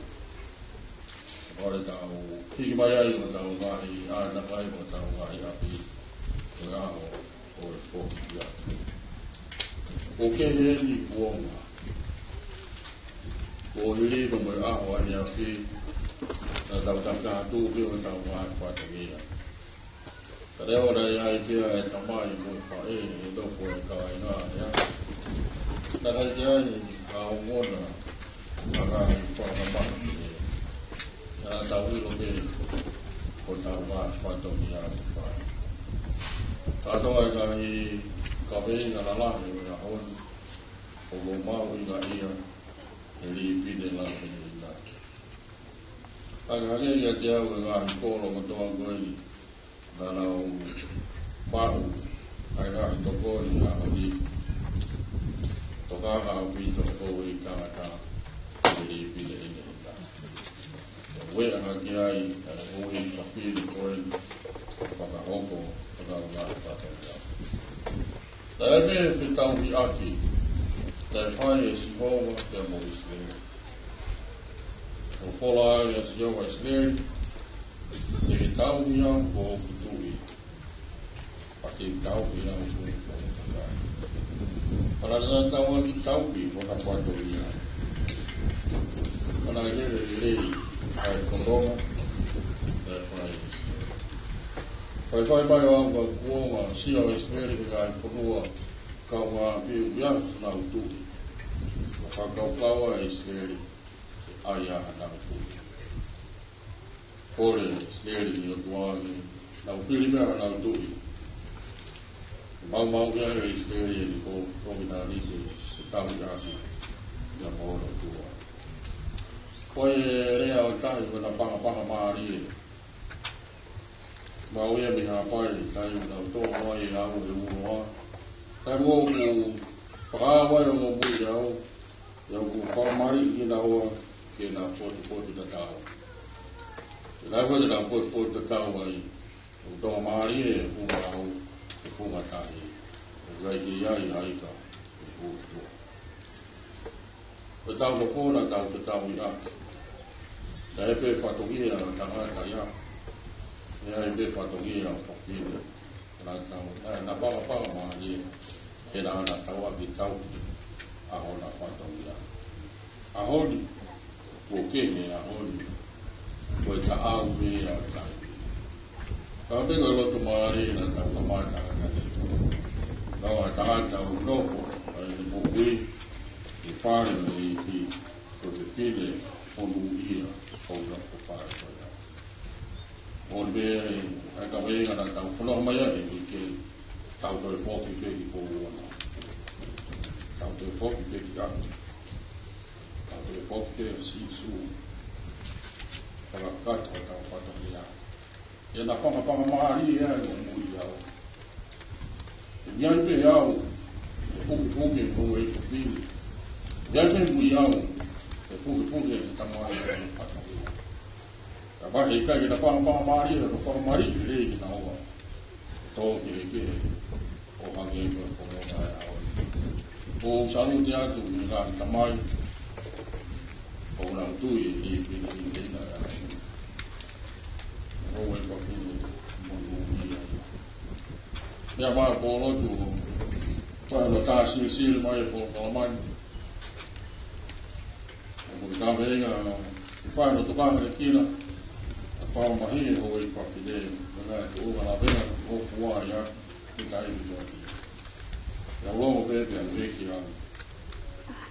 Ka mau ʻoku tau hiki mai ai mo ʻetau ngaahi ʻātakai mo ʻetau ngaahi ʻapi, ko e ʻaho ʻo e foki kia. ʻOku kehe eni kuonga. Kuo hili pē mo e ʻaho ʻaneafi, naʻa tau takitaha tuʻu pē ʻo tau ngaahi fatongia. Ka leva naʻe ʻi ai pē ʻa e tamai mo e faʻē, ʻi he nofo ʻa e kāinga ʻi he ʻaho. Naʻe ʻikai ke ʻi ai ha ongona, ha ngaahi fakamamahi. Naʻa tau ʻilo pē ko ʻetau ngaahi fatongia ʻoku fai. Kātoa e ngaahi kaveinga lalahi ʻo e ʻaho ni, ʻoku mahuʻinga ia he lipine lahi ʻe taha. Hangehangē kiate au e ngaahi kolo kotoa ko eni naʻa nau maʻu ʻa e ngaahi tokoni ʻa e ʻaho ni. Tokanga ʻaupito ʻa e houʻeiki tangata ki he lipine ʻe taha. ʻOku ʻi ai ʻa e ngaahi kiʻi ʻa e houʻeiki fafine ko eni ʻoku fakahoko ʻenau ngaahi fatongia. Naʻe ʻi ai e fetauhiʻaki naʻe fai ʻe Sihova pea mo ʻIsileli. Naʻe fola ai ʻa Sihova kia ʻIsileli, Te ke tauhi au ko hoku tuʻi, pea te u tauhi au ko hoku kakai. Pea naʻe ʻikai ke tauhi, tauhi hona fatongia. Pea naʻe lele lelei ʻa e fononga naʻe fai ʻe ʻIsileli. Faifai mai ʻa e kau kuonga, sio ʻa ʻIsileli ki he ngaahi fonua kaungāʻapi ʻoku ʻi ai honau tuʻi. Naʻe fakakaukau ʻa ʻIsileli ke ʻai ʻa honau tuʻi. Kole ʻa ʻIsileli ki he ʻOtua ke nau fili mai honau tuʻi. Maumauʻi ʻe ʻIsileli ʻene kolo, kolo ʻi he nalite, ʻo tauhi ʻaki ia mo hono ʻOtua. Ko e lea ʻo e tahi ko e napangapanga mālie. Maʻu ia mei Hapai, taimi naʻa ku tō ai ʻe au he uloa. Taimi ʻoku fakaʻau ai hoʻo moʻui au, ʻa ia ʻoku fakamaliʻi kinaua ke nau potupotutatau. He taimi ko ē te nau potupotutatau ai, ʻoku tō mālie e funga ʻau, e funga tahi. ʻOku ʻikai ke ʻi ai ha ika ʻe hū ki tuʻa. Ko ʻetau nofo naʻa tau fetauhiʻaki. Naʻe ʻi ai pē fatongia ʻo e tangata ia. Naʻe ʻi ai pē fatongia ʻo e fafine. Naʻa tau, naʻe, naʻe napangapanga mālie. He naʻa, naʻa tau ʻaki tau ʻa hona fatongia. ʻAho ni, kuo kehe ʻa e ʻaho ni. Ko e taʻau pē ʻa e taimi. Ka pē ko e loto mālie naʻa tau kamata ʻaki eni. Ka ʻi ai ha tangata ʻoku nofo ʻa ʻene moʻui ʻi he fale ʻo e ʻEiki, ko e fefine monūʻia ʻoku nofo he fale ko ia. ʻOku ʻi ai pē ʻa e kaveinga naʻa tau fanongo mai ai, ʻoku ʻikai ke tau toe foki pē ki Pouoa. Tau toe foki pē ki ʻapi. Tau toe foki pē kia Sīsū. Fakakakato ʻetau fatongia. ʻE napangapanga mālie ʻa e moʻui au. ʻE ʻi ai pē au ʻe pukepuke houʻeiki fafine. ʻE ʻi ai pē moʻui au ʻe pukepuke ʻe he Tamai ʻa e fatongia. Ka ʻi ai pē ʻikai ke napangapanga mālie, ʻe fakamaliʻi lelei kinaua. Tō kehekehe ʻo hangē ko e fononga ʻo e ʻaho ni. ʻOku ou salute atu ki he ngaahi tamai ʻoku nau tui ʻi he lipine ʻe taha. Houʻeiki fafine monūʻia ia. Pea mo e pōlotu, ko hono tā silisili mai e pō, pō mai. ʻOku ou kaveinga ke fai hono tukangalekina, ʻa e fakamamahi ʻa e houʻeiki fafine, mo e ngaahi tuʻunga lavenga ʻoku ʻi ai ʻi he taimi ko eni. ʻIa, ʻoku ou pehē pē ʻe au,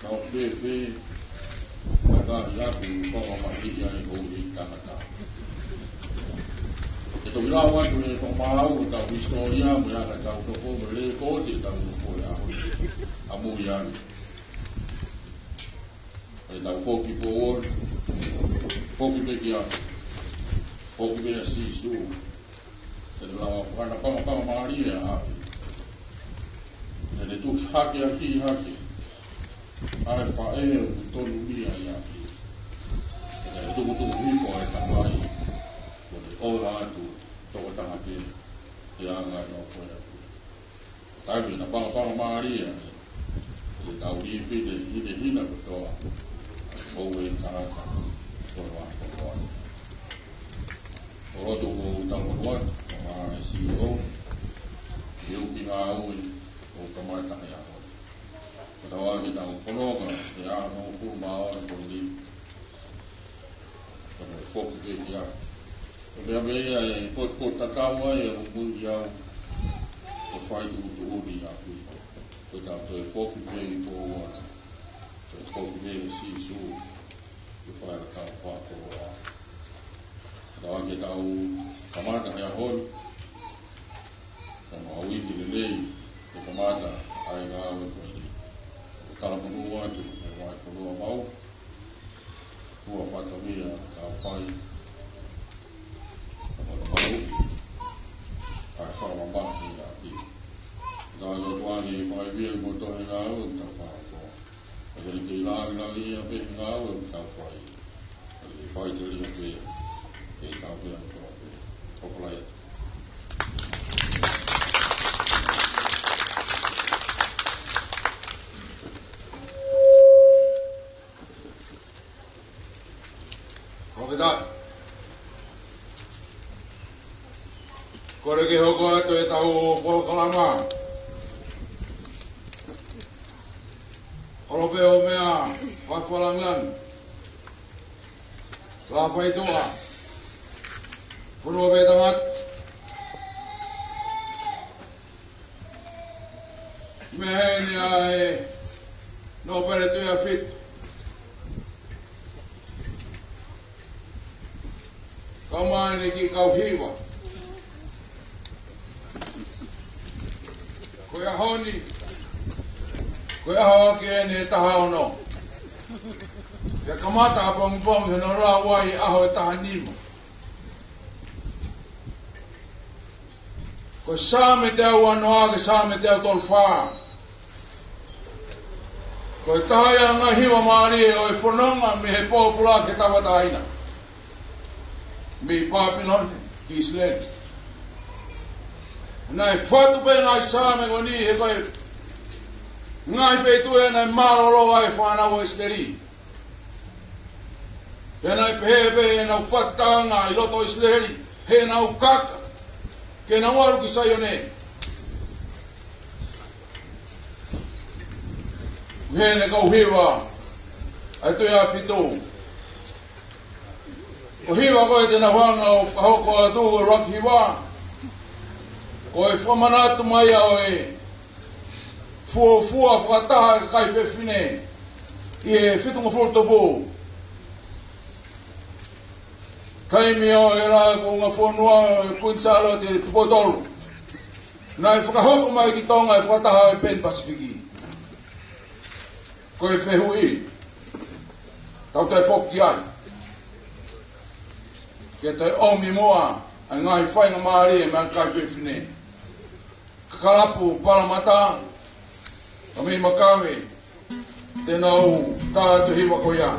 naʻa ʻoku fēfē ʻa e ngaahi ʻapi ʻoku fakamamahiʻi ai e houʻeiki tangata. ʻE toki lau atu ʻe he fakamaau ʻetau hisitōlia mo e anga ʻetau nofo mo e lēkooti ʻetau nofo he ʻaho ni. ʻAmuiani. ʻE tau foki Pouoa, foki pē ki ʻapi, foki pē kia Sīsū. ʻE lava fakanapangapanga mālie ʻa ʻapi. ʻE ne tuʻu hakeakiʻi hake ʻa e faʻē ʻoku tonu mei ʻapi. ʻE ne tukutuku hifo ʻa e tamai, ʻo ne ʻoua atu tokotaha pē he anga ʻo e nofo ʻi ʻapi. Taimi naʻa napangapanga mālie ai ʻetau lipine hinehina kotoa, ʻa e houʻeiki tangata ʻo e fonua. ʻOku ou lotu ʻoku tau maʻu atu ʻa e CEO, ʻi he ʻū kiʻi ngāue ʻoku kamata he ʻaho ni. Ko ʻetau ʻai ke tau fononga he ʻaho hongofulu mā ono ko eni. Ka mou foki pē ki ʻapi. Ko e meʻa pē ia ʻe potupotutatau ai ʻa e moʻui au, ʻo fai tuʻutuʻuni ʻi ʻapi. Ko ʻetau toe foki pē ki Pouoa, toe foki pē kia Sīsū, ʻo fai ʻetau fakakoloa. Tau ke tau kamata he ʻaho ni, tau maʻu ʻa e uike lelei, ke kamata ʻa e ngāue ko eni. Ko e talamonū atu, ʻe Vahefonua Maʻu, ʻa e fatongia ʻoku tau fai, ʻa e fakamālō, ʻa e fakamamahi ʻa e ʻapi. Tau ʻoatu ʻa e fakaivia mo e tohi ngāue ʻoku tau fai ko ē. ʻA ia ke lāngilangiʻia pē ngāue ʻoku tau fai. ʻA ia ke fai tō ia pē, ke tau pē ʻa tō pē. Ko e kolā ia. Ko e tā. Kole ke hoko atu ʻetau polokalama. Kolope ʻo meʻa, fakafalangilangi. Lā faitoʻa. Fonua pē tangata. Mei heni ʻa e Nōpele Tuʻiʻafitu. Kau mai ʻeni ki he kau hiva. Ko e ʻaho ni, ko e ʻaho ʻaki ʻeni ʻe taha ono. Pea kamata ʻapongipongi hono lau ai ʻaho ʻe taha nima. Ko e Saame teau ono ki he Saame teau tolu fā. Ko e taha ia ʻa e ngaahi hiva mālie ʻo e fononga mei he pōpula ki he tauʻatāina. Mei Pāpilone ki ʻIsileli. Naʻe fatu pē ngaahi Saame ko eni he ko e ngaahi feituʻu ia naʻe mālōlō ai e fānau ʻo ʻIsileli. Pea naʻe pehē pē ʻenau fataʻanga ʻi loto ʻIsileli, heʻenau kaka, ke nau ʻalu ki Saione. Ko ʻene kau hiva, ʻa e Tuʻiʻafitu. Ko e hiva ko ē te nau hanga ʻo fakahoko atu ʻa e ʻuluaki hiva. Ko e fakamanatu mai ʻa e fuofua fakataha ʻa e kakai fefine ʻi he fitungofulu tupu. Taimi ʻo e Laʻā Kuonga Fonua, Kuini Sālote Tupou Tolu. Naʻe fakahoko mai ki Tonga e fakataha ʻa e Pan Pacific. Ko e fehuʻi. Tau toe foki ai. Ke toe ʻomi muʻa ʻa e ngaahi faingamālie mei he kakai fefine. Kakalapu Palamata, ka mei Makave, te nau tā atu e hiva ko ia.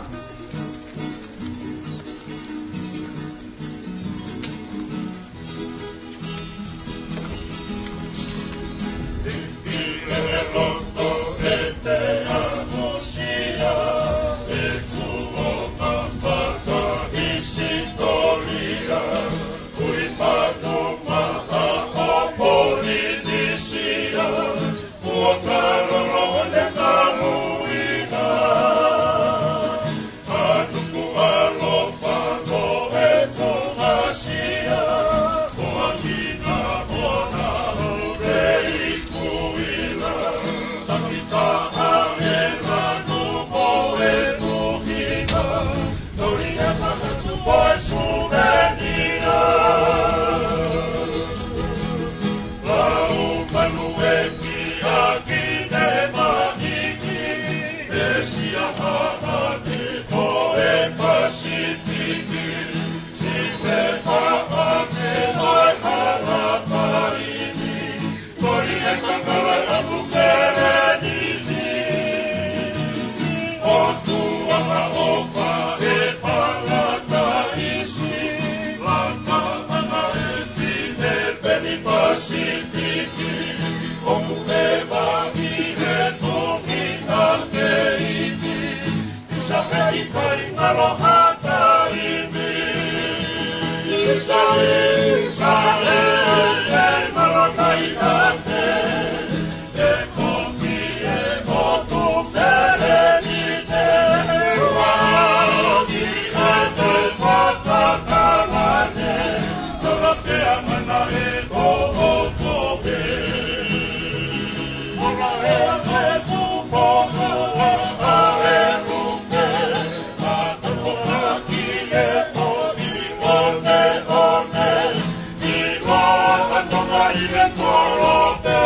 ʻi he kolope,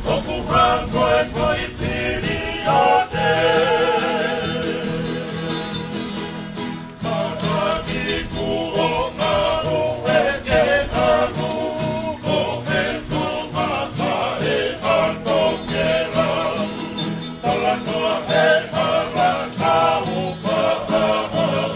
ʻoku hā ko e foʻi piliote. Kātaki kuo ngalu e ke ngalu, ko e tō mata e ato ke lau. Talanoa e ala kau faʻahau.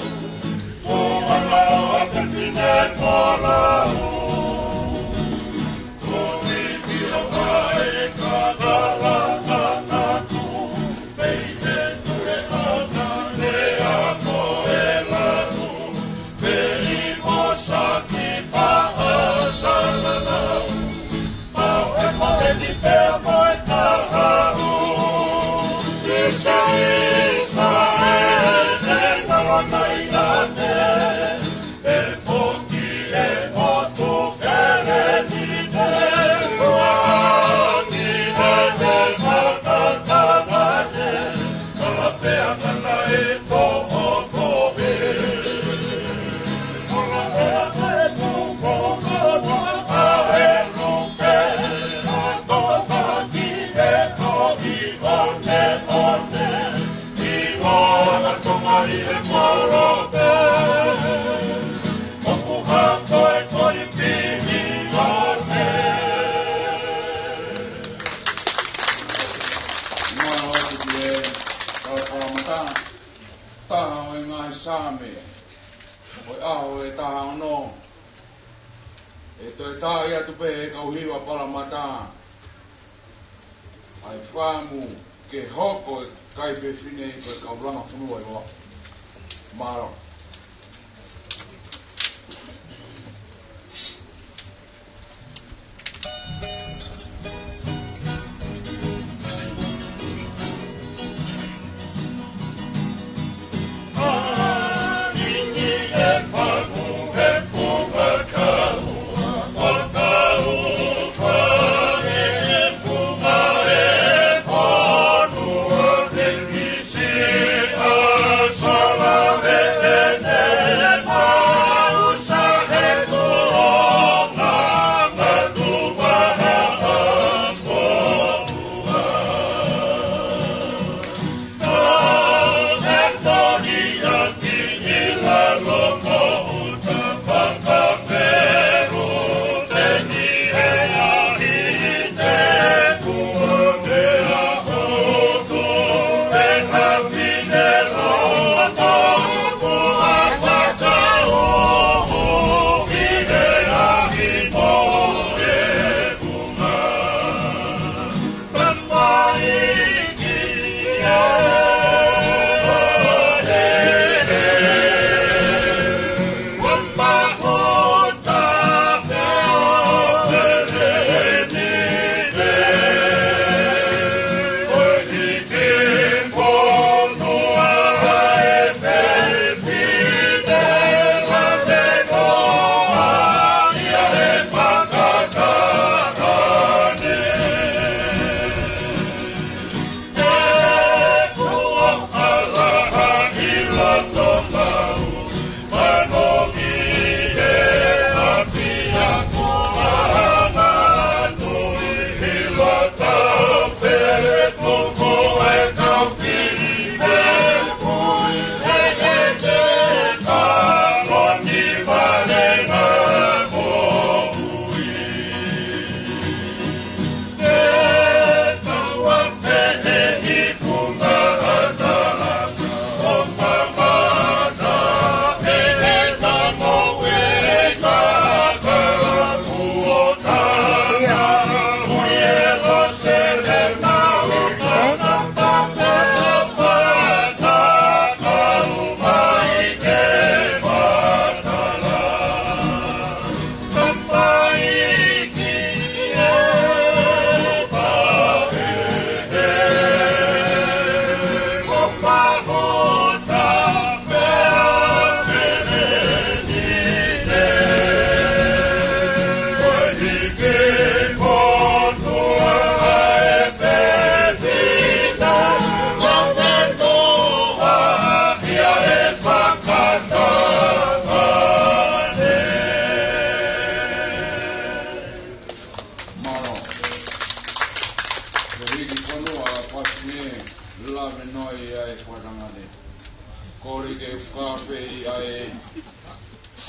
Pau e moʻoni pea mo e kahaʻu. Isa, Isa, e te ngalo mai ate. E poki e motu feleni te kuaʻaki e te fakatangate. Kalapea kana e ko o fohe. Taha ʻo e ngaahi Saame, ʻo e ʻaho ʻe taha ono. ʻE toe taaʻi atu pē ʻe he kau hiva Palamata ʻa e fakaʻamu ke hoko e kakai fefine ko e kau langa fonua ʻi Vavaʻu. Mālō.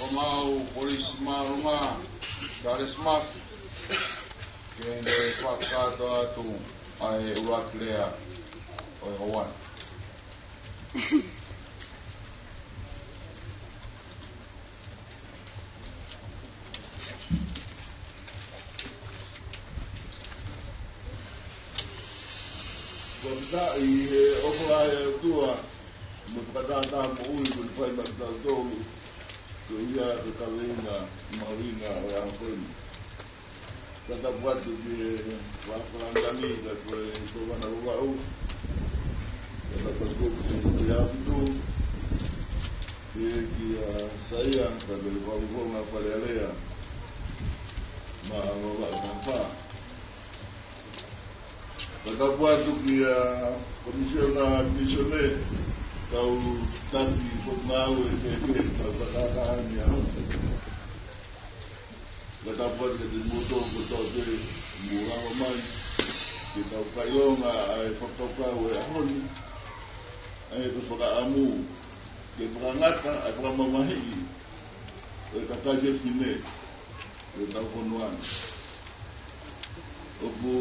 Ngāue Polisi Māʻolunga, Charles Murphy, ke ne fakakakato atu ʻa e ʻuluaki lea ʻo e houa ni. Fakafetaʻi he ʻofa ʻa e ʻOtua mo e fakatātā moʻui kuo ne fai maʻatautolu, ko ia ko e kaveinga mahuʻinga ʻo e ʻaho ko eni. Fakatapu atu ki he Fakalangilangi, ka ko e Kōvana Vavaʻu, fakatapu atu ki he Afitu, ki he kia Saia, ka ko e Fakafofonga Fale Alea, Maʻa Vavaʻu Taha Fā. Fakatapu atu kia Komisiona Pisone, kau taki potungāue kehekehe, kau fakatahataha ni ʻaho ni. Fakatapu atu kiate kimoutolu kotoa pē mou lava mai ke tau fakaʻilonga ʻa e fakakaukau ʻo e ʻaho ni, ʻa ia ko e fakaʻamu ke fakangata ʻa e fakamamahiʻi ʻo e kakai fefine ʻo ʻetau fonua ni. ʻOku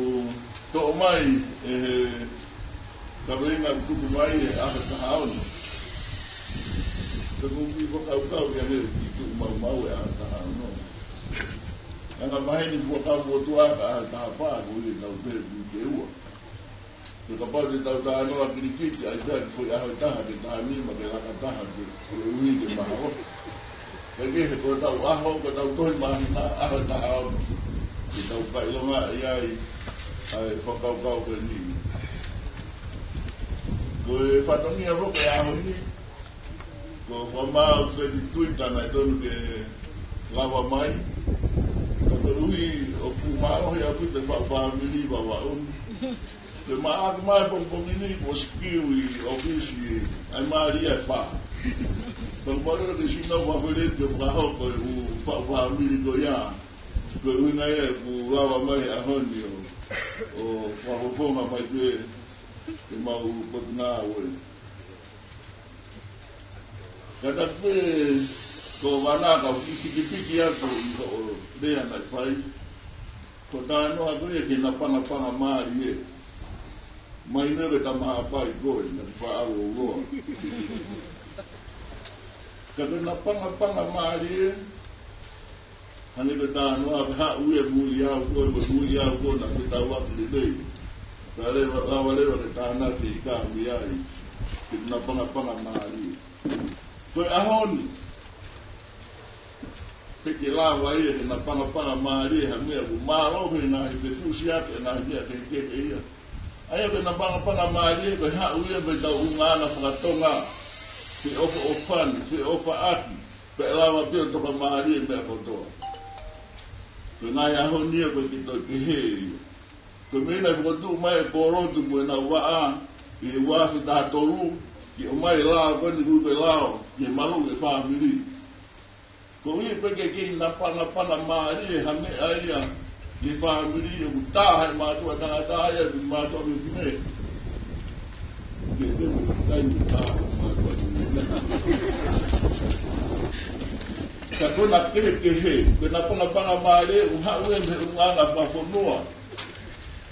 toʻo mai ʻe he kaveinga kuo tuku mai he ʻaho taha ono. Ka ʻoku ou kiʻi fakakaukau ia ne kiʻi tuʻu maumau he ʻaho taha ono. Anga maheni Fuakava Motuʻa ka ʻaho taha fā, ko ia tau pehē ki he ua. Pea kapau te tau talanoa kilikiti, ʻai pē ʻa e foʻi ʻaho ʻe taha, ke taha nima, ke laka taha, ke koeʻuhi ke mahalo. Ka ko e, ko hotau ʻaho, ko hotau tohi māhina, ʻaho taha ono. Ke tau fakaʻilongaʻi ai ʻa e fakakaukau ko eni. Ko e fatongia foki ʻo e ʻaho ni, ko e fakamaau Feti Tuita naʻe tonu ke lava mai. Ka koeʻuhi ʻoku fuʻu mālohi ʻaupito e faʻu fāmili Vavaʻu ni, pea maʻa atu mai pongipongi ni kuo sikiu ʻi ʻōfisi ʻa e mālie ʻe fā. Pea ʻoku ou lava ke sino fafeleti ʻo fakahoko e ʻū faʻu fāmili ko ia. Ko e ʻuhinga ia ʻoku lava mai he ʻaho ni ʻo, ʻo fakafofonga mai pē ʻemau potungāue. Ka taku pē Kōvana, ka u kiʻi pikipiki atu ʻi hoʻo lea naʻe fai. Ko e talanoa ko ia ki he napangapanga mālie. Mahino ko e tama Haʻapai koe, naʻa ke faʻa ʻalu ʻo uloa. Ka ko e napangapanga mālie, hangē ko e talanoa, ke haʻu ia muiʻi au koe, mo muiʻi au koe, naʻa ke tau ʻalu lelei. Ka leva, lava leva ke tānaki ʻi ka mi ai, ki he napangapanga mālie. Ko e ʻaho ni, te ke lava ia ke napangapanga mālie ha meʻa ʻoku mālohi he ngaahi fefusiaki, he ngaahi meʻa kehekehe ia. ʻA ia ko e napangapanga mālie, ko e haʻu ia mei heʻetau ʻulungaanga faka-Tonga, feʻofoʻofani, feʻofaʻaki, pea lava pē ʻo tokamālie meʻa kotoa. Ko e ngaahi ʻaho ni ia ko e kei toe pehē ia. Ko e meʻa naʻe fokotuʻu mai ʻe Kolotu mo ʻenau vaʻa ʻi he ua afe taha tolu, ke ʻomai e lao ko eni ʻoku ui ko e lao ki he maluʻi e fāmili. Koeʻuhi pē ke kei napangapanga mālie ha meʻa ia ki he fāmili, ʻoku tā he mātuʻa tangata ia, ki he mātuʻa fefine. Ke te mo ki tai ni tā he mātuʻa fefine. Ka ko ena kehekehe, ko e napangapanga mālie ʻoku haʻu ia mei he ʻulungaanga fakafonua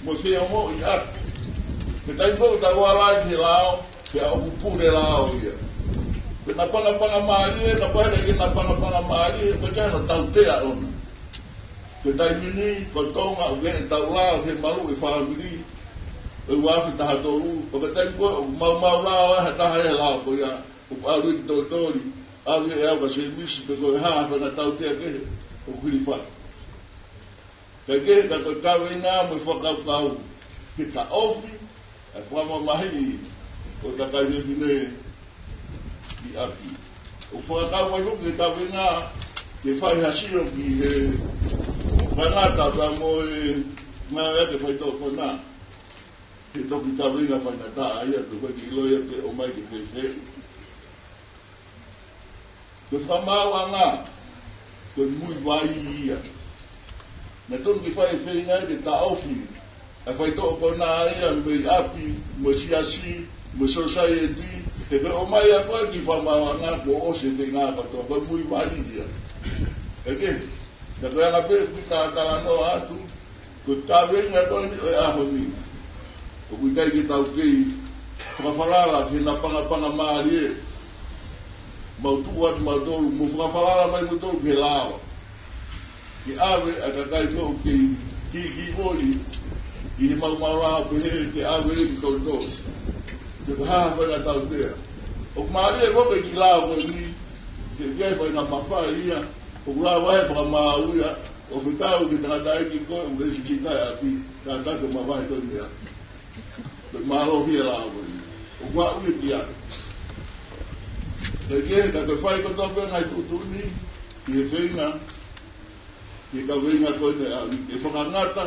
mo e feongoʻiʻaki. Ko e taimi ko ē ʻoku tau ala ai ki he lao, pea ʻoku pule lao ia. Ko e napangapanga mālie, kapau ʻe ʻikai ke napangapanga mālie, ʻoku ʻikai ke ʻi ai hano tautea ʻona. Ko e taimi ni, ko Tonga ʻoku ʻi ai ʻetau lao ki he maluʻi e fāmili, ʻo e ua afe taha tolu, pea ko e taimi ko ē ʻoku maumau lao ai ha taha he lao ko ia, ʻoku ʻalu ia ki Tolitoli, ʻalu ia ʻe au kia Semisi, pe ko e hā ha faʻahinga tautea kehe ʻoku hilifaki. Kae kehe, ka ko e kaveinga mo e fakakaukau ke taʻofi ʻa e fakamamahiʻi ʻo e kakai fefine ʻi ʻapi. ʻOku fakakau mai foki e kaveinga ke fai ha sio ki he faingataʻa pea mo e ngāueʻaki e faitoʻo konā. He toki kaveinga faingataʻa ia, ko e kiʻi ʻilo ia pe ʻomai ke fēfē. Ko e fakamaauʻanga, ko e muivai ia. Naʻe tonu ke fai e feinga ke taʻofi ʻa e faitoʻo konā ia mei ʻapi, mo e siasi, mo e sosaieti, He ko e ʻomai ʻa koe ki he fakamaauʻanga kuo ʻosi e feinga kotoa, ko e muimui ia. Eke, ka ko e anga pē ʻeku talatalanoa atu, ko e kaveinga ko eni ʻo e ʻaho ni. ʻOku ʻikai ke tau kei fakafalala ki he napangapanga mālie. Mau tuʻu atu mautolu, mou fakafalala mai mautolu ki he lao. Ke ʻave ʻa e kakai ko ē ʻoku kei kikivoi ʻi he maumau lao pehē ke ʻave ki he tolotolo. Ke ko e hā ha faʻahinga tautea. ʻOku mālie ko ē ki he lao ko eni, ke ke faʻahinga mafai ia, ʻoku lava he fakamaau ia, ʻo fekau ki he tangataʻeiki ko ē ʻoku lesisita he ʻapi, ka ta ke mavahe ko eni ʻapi. Ko e mālohi e lao ko eni. ʻOku aʻu ia ki ai. Ke ke, ka ke fai kotoa pē ngaahi tuʻutuʻuni, ki he feinga, ki he kaveinga ko eni ʻa e, ke fakangata,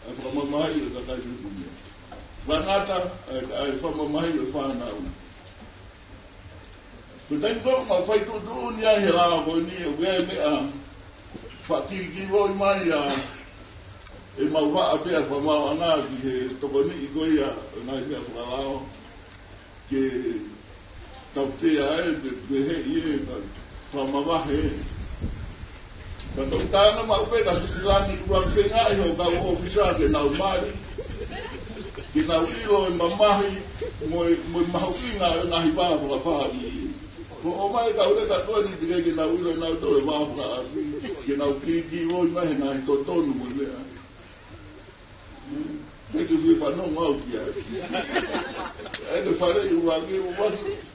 ʻa e fakamamahi ʻo e kakai fefine. Fakangata, ʻa e, ʻa e fakamamahi ʻo e fānau. Ko e taimi ko ē ʻoku mau fai tuʻutuʻuni ai he lao ko eni, ʻoku ʻi ai e meʻa fakakikivoi mai ʻa ʻemau vaʻa pē ʻa e fakamaauʻanga ki he tokoniʻi ko ia ʻo e ngaahi meʻa fakalao. Ke tautea ē, pe, pe heʻi ē, ka fakamavahe ē. Ka toki tānaki maʻu pē ka Sitilani ʻuluaki feingaʻi hoʻo kau ʻōfisa ke nau mali, ke nau ʻilo e mamahi mo e, mo e mahuʻinga ʻo e ngaahi vā fakafāmili. Ko e ʻomai e kau leka ko eni teʻeki ke nau ʻilo ʻe nautolu e vā fakaʻapi, ke nau kikivoi mai he ngaahi totonu mo e meʻa. Ke ke fie fanongo au ki ai. ʻE ke fale i ua ke ua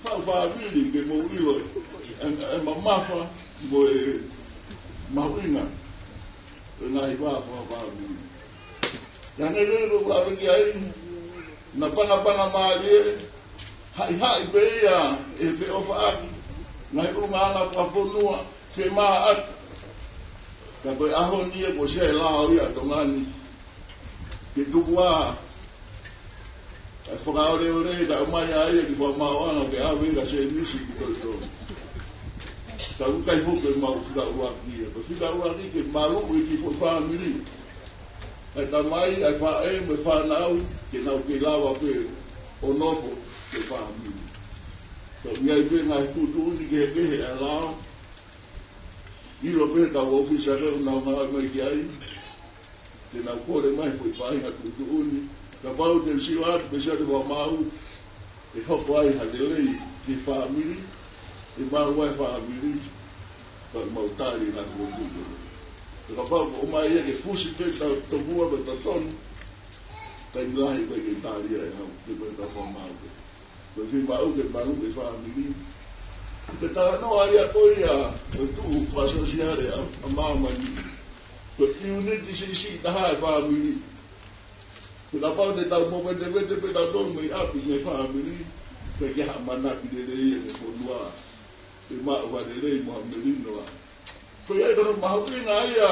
fa-, fāmili ke mou ʻilo e, e mamafa mo e mahuʻinga ʻo e ngaahi vā fakafāmili. Ka neʻi ko e lave ki ai, napangapanga mālie, haʻihaʻi pē ia ʻe he feʻofaʻaki, ngaahi ʻulungaanga fakafonua, femāʻaki. Ka ko e ʻaho ni ia kuo ʻosi ʻi ai e lao ia ʻa Tonga ni. Ke tuku ā, ʻa e fakaoleole ka ʻomai ʻa ia ki he fakamaauʻanga ke ʻave ka sēnisi ki tolotolo. Ka ʻoku ʻikai foki ke mau fika ʻuluaki ia. Ko e fika ʻuluaki ke maluʻi e kiʻi foʻi fāmili. ʻA e tamai, ʻa e faʻē mo e fānau, ke nau kei lava pē ʻo nofo ki he fāmili. Ka ʻoku ʻi ai pē ngaahi tuʻutuʻuni kehekehe ʻa e lao. ʻIlo pē kau ʻōfisa ko ē ʻoku nau ngāue mai ki ai. Te nau kole mai foʻi faʻahinga tuʻutuʻuni. Kapau te u sio atu pē ʻi he fakamaau, ʻe hoko ai ha lelei ki he fāmili, ʻe malu ai e fāmili, pea mau tali ngaahi fokotuʻu ko ē. Ka kapau ko e ʻomai ia ke fusi pē ʻetau tokua mo e totonu, taimi lahi ʻoku ʻikai ke tali ia ʻe au, ke ko e fakamaau pē. Ko e fiemaʻu ke malu e fāmili. Ko e talanoa ia ko ia ʻo e tuʻu fakasōsiale ʻa, ʻa māmani. Ko e ʻiuniti siʻisiʻi taha e fāmili. Ko e kapau te tau movetevete pē tautolu mei ʻapi mei he fāmili, ʻikai ke ʻi ai ha ʻamanaki lelei ia ki he fonua. ʻE maʻu ha lelei mo ha melino ā. Ko ia ko hono mahuʻinga ia.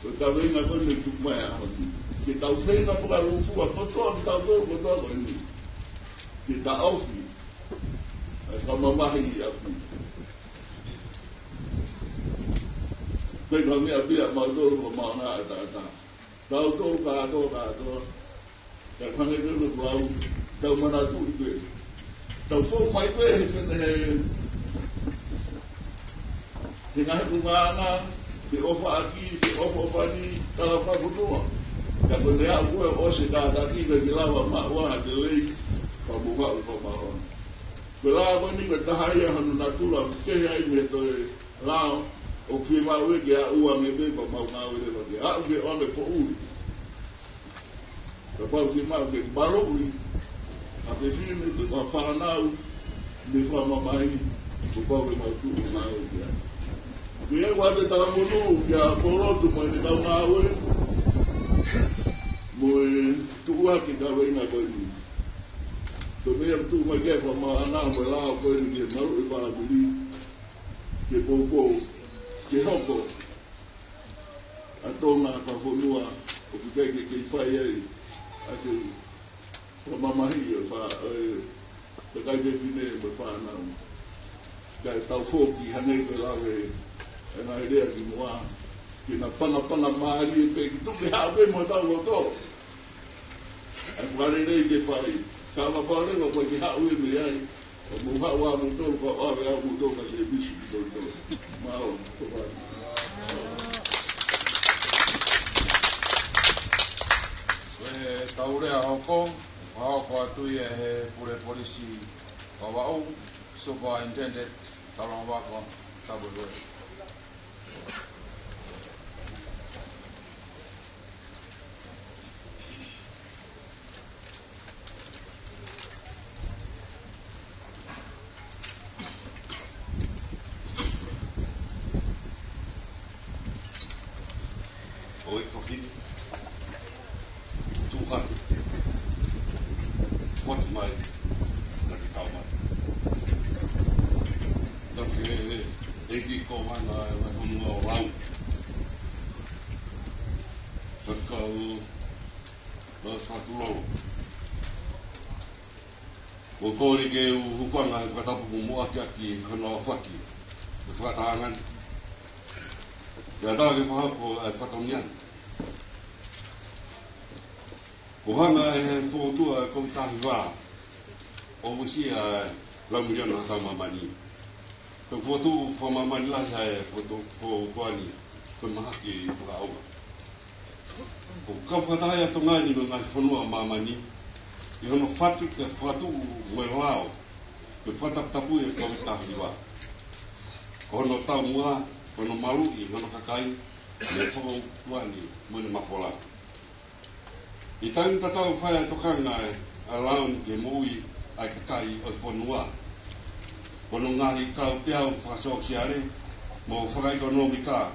Ko e kaveinga ko eni ʻoku tuku mai he ʻaho ni. Ke tau feinga fakalūkufua kotoa kitautolu kotoa ko eni. Ke taʻofi ʻa e fakamamahi ʻi ʻapi. Ko e ngaahi meʻa pē ia ʻa mautolu ko e maʻuʻanga ʻataʻatā. Tautolu kātoa, kātoa. Ka hangē ko ʻeku lau, tau manatuʻi pē. Tau fou mai pē he pene he, he ngaahi ʻulungaanga, feʻofaʻaki, feʻofoʻofani, tala fakafonua. Ka ko e meʻa ko ē ʻosi kātaki ka ke lava maʻu ʻa e lelei, pea mo haʻu fakamaau. Ko e lao ko eni ko e taha ia hono natula ʻoku kehe ai mei he toe lao, ʻoku fiemaʻu ia ke aʻu ange pē pea mau ngāue leva ke aʻu ki he ʻoange poʻuli. Kapau ke mau ke maluʻi ʻa e fefine pe ko ha fānau mei he fakamamahi, kuo pau ke mau tuʻu ngāue ki ai. Ko ia ʻoku ou talamonū kia Polotu mo ʻene kau ngāue, mo e tuʻuaki e kaveinga ko eni. Ko e meʻa ʻoku tuʻu mai ki he fakamaauʻanga mo e lao ko eni ke maluʻi e fāmili, ke poupou, ke hoko ʻa Tonga ko ha fonua ʻoku ʻikai ke kei fai ai ʻa e fakamamahi ʻo e fa-, ʻo e kakai fefine mo e fānau. Kae tau foki hangē ko e lave ʻa e ngaahi lea kimuʻa, ke napangapanga mālie pē ki tuʻa ke haʻu pē mo hotau loto. ʻA e fakalelei ke fai, Ka ʻoku pau leva ko e ke haʻu e meʻa ai. ʻO mou haʻu ā moutolu, ka ʻave ā moutolu ka se pisi ki tolu tolu. Mālō, ko e pau. Ko e tau lea hoko, fakahoko atu ia ʻe he pule polisi Vavaʻu, Superintendent Taloa Vako Tapueluelu. ʻOi, ko kini. Tuʻu hake. Fotu mai. Taki tau mai. Taki e, e, e ki ko mana e mai honua ʻo lau. Taki kau, lau fakatulolo. Ko e kole ke u hūfanga he fakatapu mo moʻaki ʻaki hono fakahoko e fakatahaʻanga ni. Ke ʻatā ke fakahoko e fatongia ni. Ko e hanga ʻe he fōtunga ʻo e Kōviti taha hiva ʻo uesia e lau miliona ʻo e tau māmani. Ko e fokotuʻu fakamāmani lahi ʻa e fokotuʻu, fokotuʻu ni, ko e mahaki fakaʻauha. Ko e kau fakataha ʻa Tonga ni mo e ngaahi fonua ʻo māmani, ʻi hono fatu ke fakatuʻu mo e lao, ke fakataputapui e Kōviti taha hiva. Ko hono taumuʻa, ko hono maluʻi hono kakai, mo e fokotuʻu ni, mo ʻene mafola. ʻI he taimi tatau fai ʻa e tokanga ʻa e lao ni ki he moʻui ʻa e kakai ʻo e fonua. Ko hono ngaahi kaunitau fakasōsiale mo fakaʻekonōmika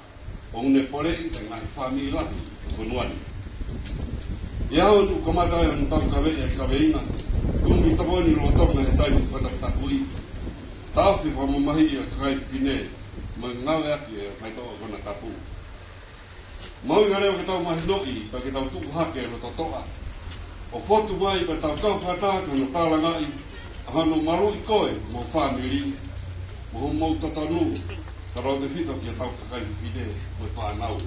ʻoku ne poleʻi e ngaahi fāmili lahi ʻo e fonua ni. ʻI he ʻaho ʻoku kamata ai hono taukaveʻi e kaveinga, kumi tokoni lolotonga he taimi fakataputapui. Taʻofi fakamamahiʻi e kakai fefine mo e ngāueʻaki e faitoʻo konatapu. Mahuʻinga leva ke tau mahinoʻi, pea ke tau tuʻu hake loto toʻa. ʻO fotu mai pea tau kau fakataha ki hono tālangaʻi ʻa hono maluʻi koe mo e fāmili, mo hoʻomou totonu, tautautefito ki he tau kakai fefine mo e fānau.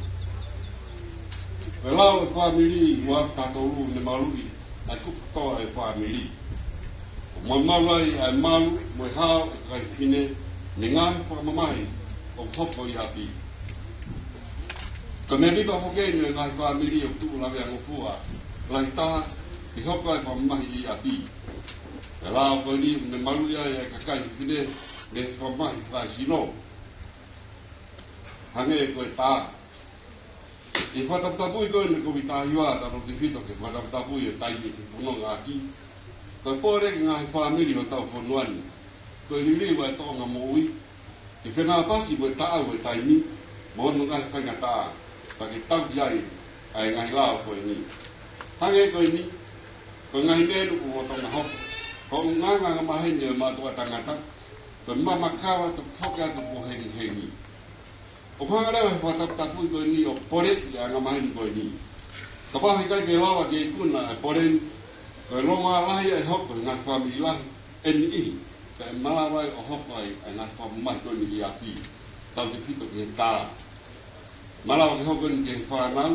Ko e lao e fāmili ua afe taha tolu ne maluʻi ʻa e kupu kotoa e fāmili. ʻO maumau ai ʻa e malu mo e hao e kakai fefine mei he ngaahi fakamamahi ʻoku hoko ʻi ʻapi. Ko e meʻa ni pea foki eni e ngaahi fāmili ʻoku tuʻu laveangofua lahi taha ke hoko ai e fakamamahi ʻi ʻapi. Ko e lao ko eni ne maluʻi ai e kakai fefine mei he fakamamahi fakaesino. Hangē ko e tā. ʻI he fakataputapui ko eni e Kōviti taha hiva, tautautefito ki he fakataputapui e taimi ʻoku fononga ʻaki. Ko e pole ki he ngaahi fāmili ʻo e tau fonua ni, ko e liliu ʻa e tōʻonga moʻui, ke fenāpasi mo e taʻau e taimi, mo hono ngaahi faingataʻa, pea ke tauhi ai ʻa e ngaahi lao ko eni. Hangē ko eni, ko e ngaahi meʻa ʻoku lolotonga hoko, ko e ʻulungaanga angamaheni ʻo e mātuʻa tangata, ko e mamakava toki hoko atu kuo hengihengi. ʻOku hanga leva ʻe he fakataputapui ko eni ʻo poleʻi ʻa e angamaheni ko eni. Kapau he ʻikai ke lava ke ikuna e pole ni, ko e longoaʻa lahi ʻa e hoko e ngaahi fāmili lahi ʻe niʻihi, pea ʻe malava ai ʻo hoko ai ʻa e ngaahi fakamamahi ko eni ʻi ʻapi, tautautefito ki he tā. Malava ke hoko eni ki he fānau,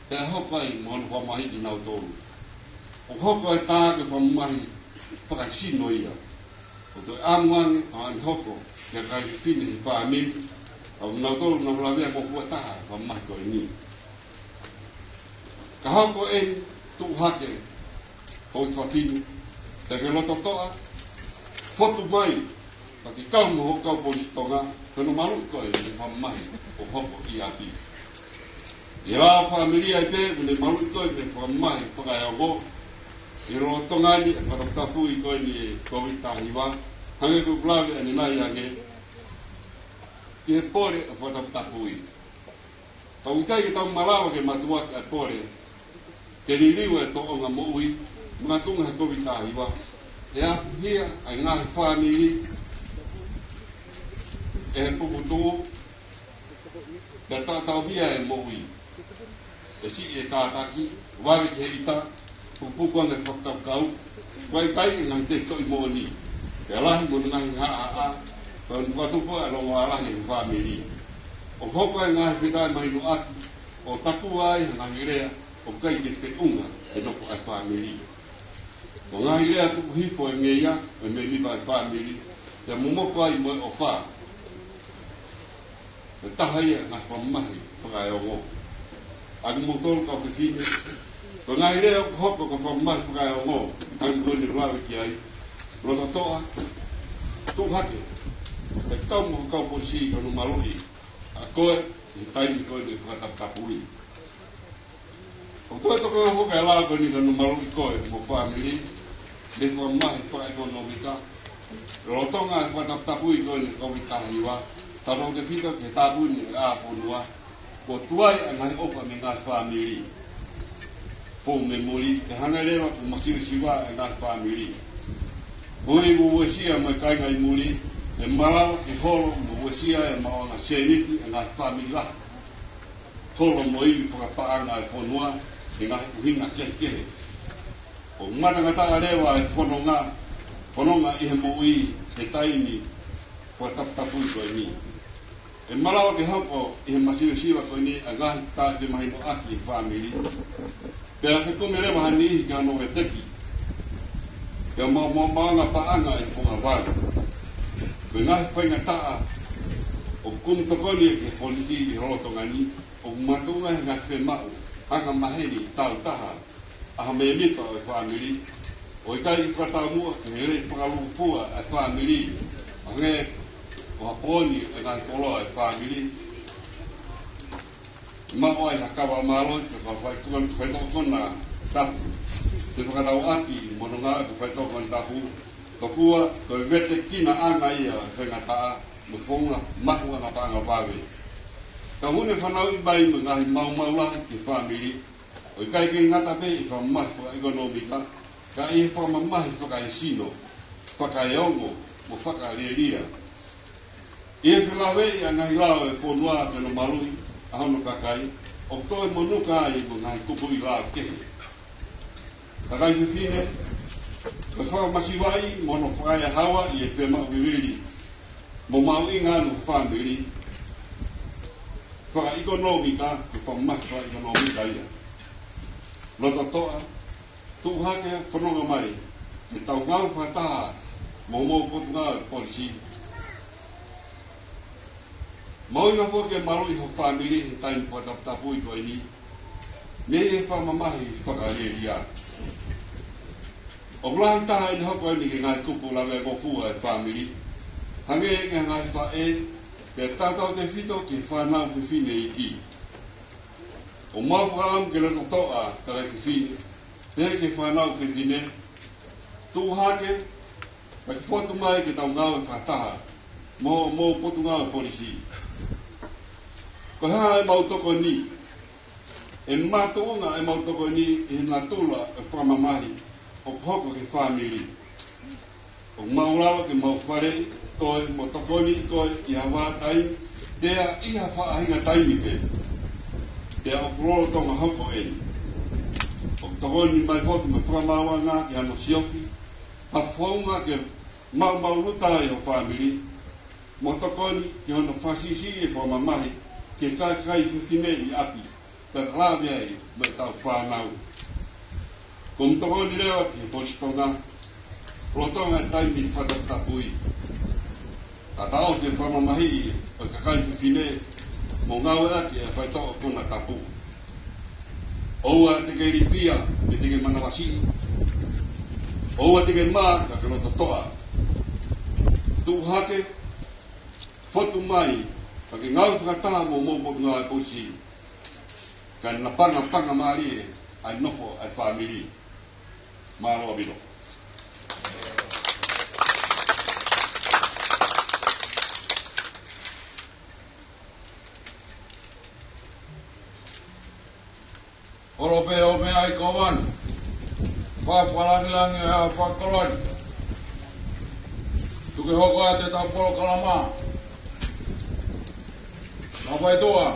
pea ʻe hoko ai mo hono fakamamahiʻi kinautolu. ʻOku hoko e tā ko e fakamamahi fakaesino ia. ʻOku toe ʻamu ange ʻa ʻene hoko ki he kakai fefine he fāmili, ʻa kinautolu ʻoku nau laveangofua taha he fakamamahi ko eni. Ka hoko eni, tuʻu hake, houʻeiki fafine, pea ke loto toʻa, fotu mai, pea ke kau mo hoʻo kau polisi Tonga, ke nau maluʻi koe he fakamamahi ʻoku hoko ʻi ʻapi. ʻI he lao fāmili ai pē, ʻoku ne maluʻi koe he fakamamahi fakaeongo. ʻI he lolotonga ni e fakataputapui ko eni e Kōviti taha hiva, hangē ko ʻeku lave ʻanenai ange, ki he pole ʻo e fakataputapui. Ka ʻoku ʻikai ke tau malava ke matuʻuaki ʻa e pole ke liliu e tōʻonga moʻui, makatuʻunga he Kōviti taha hiva, ʻe afuhia ʻa e ngaahi fāmili ʻe he puputuʻu, pea taʻotaʻomia e moʻui. ʻE siʻi e kātaki, vave ki he ʻita, pukupuku ange e fakakaukau, fakaʻikaiʻi e ngaahi tefitoʻi moʻoni, pea lahi mo e ngaahi haʻahaʻa, pea ʻoku fakatupu ai e longoaʻa lahi e fāmili. ʻOku hoko ai e ngaahi fetaʻemahinoʻaki, ʻo takua ai e ngaahi lea ʻoku ʻikai ke feʻunga he nofo ʻa e fāmili. Ko Ko e ngaahi lea tuku hifo ʻe ngeia, ʻe mēmipa ʻo e fāmili, ʻe momoko ai mo e ʻofa. Ko e taha ia e ngaahi fakamamahi fakaeongo. ʻA kimoutolu kau fefine, ko e ngaahi lea ʻoku hoko ko e fakamamahi fakaeongo, hangē ko eni ʻoku lave ki ai, loto toʻa, tuʻu hake, pea kau mo e kau polisi ki hono maluʻi ʻa koe, ʻi he taimi ko eni ʻo e fakataputapui. ʻOku toe tokanga foki e lao ko eni ki hono maluʻi koe mo e fāmili, mei he fakamamahi fakaʻekonōmika, lolotonga e fakataputapui ko eni ʻo e Kōviti taha hiva, tautautefito ki he tāpuni ʻa e fonua, kuo tuai ʻa e ngaahi ʻofa mei he ngaahi fāmili. Fou mei muli, ke hanga leva ʻo masivesiva e ngaahi fāmili. Ko e uesia mo e kāinga ʻi muli, ʻe malava ke holo mo uesia e maʻuʻanga sēniti e ngaahi fāmili lahi. Holo mo ivi fakapaʻanga e fonua, he ngaahi ʻuhinga kehekehe. ʻOku matangataʻa leva e fononga, fononga ʻi he moʻui he taimi fakataputapui ko eni. ʻE malava ke hoko ʻi he masivesiva ko eni ʻa e ngaahi taʻefemahinoʻaki ʻi he fāmili. Pea fekumi leva ha niʻihi ki hono veteki. Pea maʻu, maʻu, maʻuʻanga paʻanga ʻi he fungavale. Ko e ngaahi faingataʻa ʻoku kumi tokoni ki he polisi ʻi he lolotonga ni, ʻoku makatuʻunga he ngaahi fiemaʻu angamaheni tāutaha ʻa ha mēmipa ʻo e fāmili, ʻo ʻikai ke fakataumuʻa ki he lelei fakalūkufua ʻa e fāmili, ʻo hangē ko ha pooni ʻa e ngaahi koloa ʻo e fāmili. Maʻu ai ha kava mālohi ki he kau faitokon-, faitokoni tapu. Ke fakatauʻaki mo hono ngāue ʻa e faitokoni tapu, tokua ko e vetekinaʻanga ia ʻo e faingataʻa mo e founga maʻuʻanga paʻanga vave. Ka ʻoku ne fanauʻi mai mo e ngaahi maumau lahi ki he fāmili, ʻo ʻikai ke ngata pē ʻi he fakamamahi fakaʻekonōmika, ka ʻi he fakamamahi fakaesino, fakaeongo, mo fakalielia. ʻI he felāveʻi ʻa e ngaahi lao ʻo e fonua ki hono maluʻi ʻa hono kakai, ʻoku toe monuka ai mo e ngaahi kupuʻi lao kehe. Kakai fefine, ko e fakamasivaʻi mo hono fakaehaoa ʻi he fiemaʻu vivili mo mahuʻinga ʻa e fāmili, fakaʻekonōmika, ko e fakamamahi fakaʻekonōmika ia. Loto toʻa, tuʻu hake, fononga mai, ke tau ngāue fakataha mo homou potungāue polisi. Mahuʻinga foki e maluʻi ho fāmili he taimi fakataputapui ko eni, mei he fakamamahi fakalielia. ʻOku lahi taha ʻene hoko eni ki he ngaahi kupu lavengofua ʻa e fāmili, hangē ko e ngaahi faʻē, pea tautautefito ki he fānau fefine iiki. ʻOku mau fakaʻamu ke loto toʻa kakai fefine, pehē ki he fānau fefine, tuʻu hake, pea ke fotu mai ke tau ngāue fakataha mo homou potungāue polisi. Ko e hā ʻemau tokoni? ʻE makatuʻunga ʻemau tokoni ʻi he natula ʻo e fakamamahi ʻoku hoko ki he fāmili. ʻOku mau lava ke mau faleʻi koe mo tokoniʻi koe ʻi ha vahaʻa taimi, pea ʻi ha faʻahinga taimi pē. Pea ʻoku lolotonga hoko eni. ʻOku tokoni mai foki mo e fakamaauʻanga ki hano siofi ha founga ke maumau luta ai ho fāmili, mo tokoni ki hono fakasiʻisiʻi e fakamamahi ki he kakai fefine ʻi ʻapi, pea lave ai mo ʻetau fānau. Ko hoʻomo tokoni leva ki he Polisi Tonga, lolotonga e taimi fakataputapui. Ka taʻofi e fakamamahiʻi ʻo e kakai fefine mo ngāueʻaki e faitoʻo konatapu. ʻOua te ke ilifia, pe te ke manavasiʻi. ʻOua te ke mā, ka ke loto toʻa. Tuʻu hake, fotu mai, ka ke ngāue fakataha mo homou potungāue polisi. Ka napangapanga mālie ʻa e nofo ʻa e fāmili. Mālō ʻaupito. Holo pē ʻo meʻa ʻi Kovana. Fai fakalāngilangi ʻa e fakakoloni. Tuku ke hoko atu ʻetau polokalama. Nau fai tua.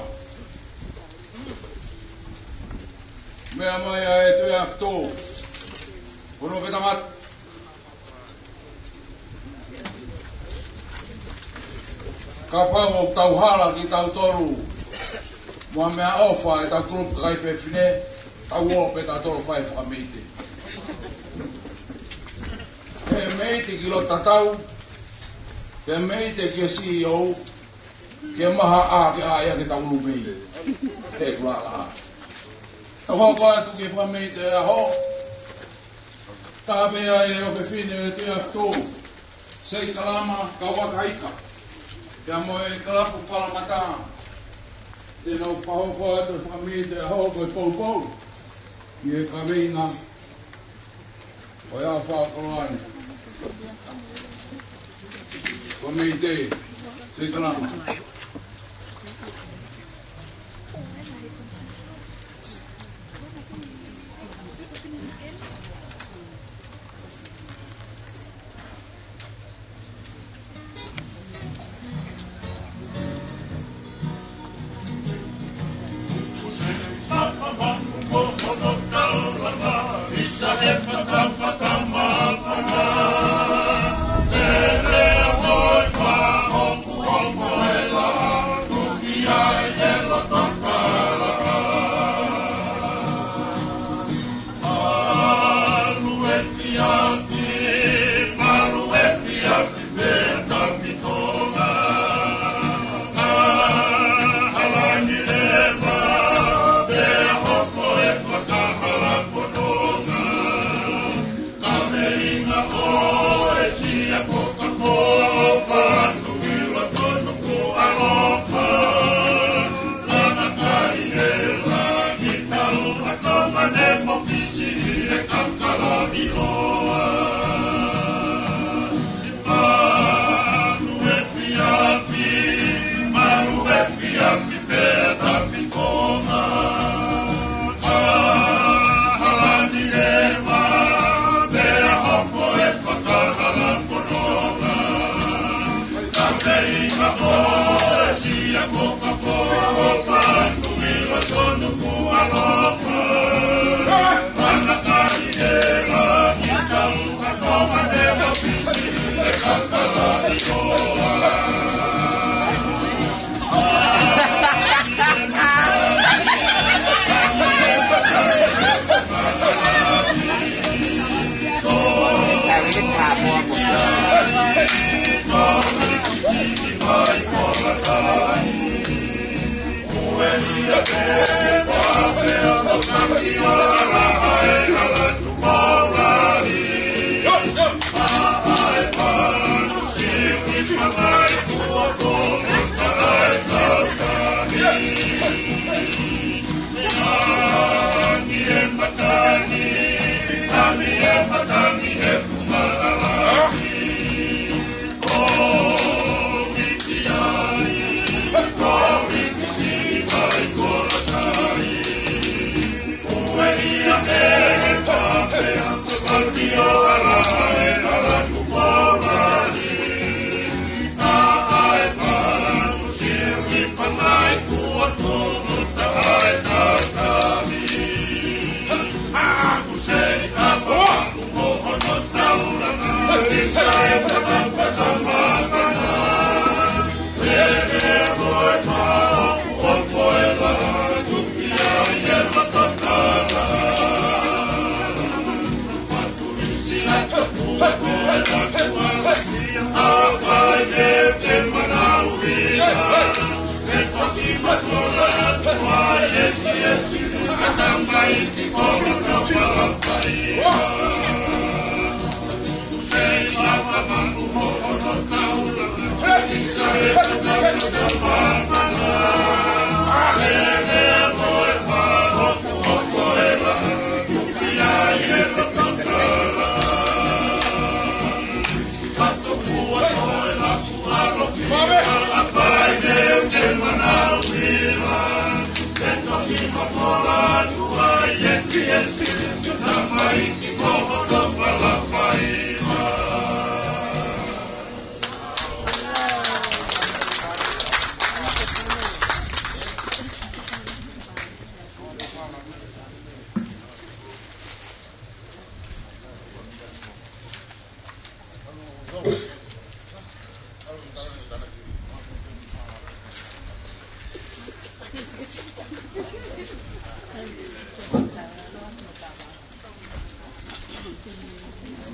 Meʻa mai ʻa e Tuʻi ʻAfito. Pono ke tangata. Kapau ʻoku tau hala kitautolu mo ha meʻaʻofa ʻetau kulupu kakai fefine, tau ō pē tautolu fai fakamite. He meite ki lo tatau, he meite ki a C E O, ke maha a ke a ia ke tau ulu mei. He kula la. Tau hoko atu ki he fakameite ʻaho. Tāpea e ʻofefine ʻo e Tuʻi Afitu, Seikalama Kauakaika, pea mo e kalapu Palamata, te nau fakahoko atu e fakameite ʻaho ko e poupou, ʻi he kaveinga ʻo e ʻaho fakakoloa ni. Fakameite, Seikalama.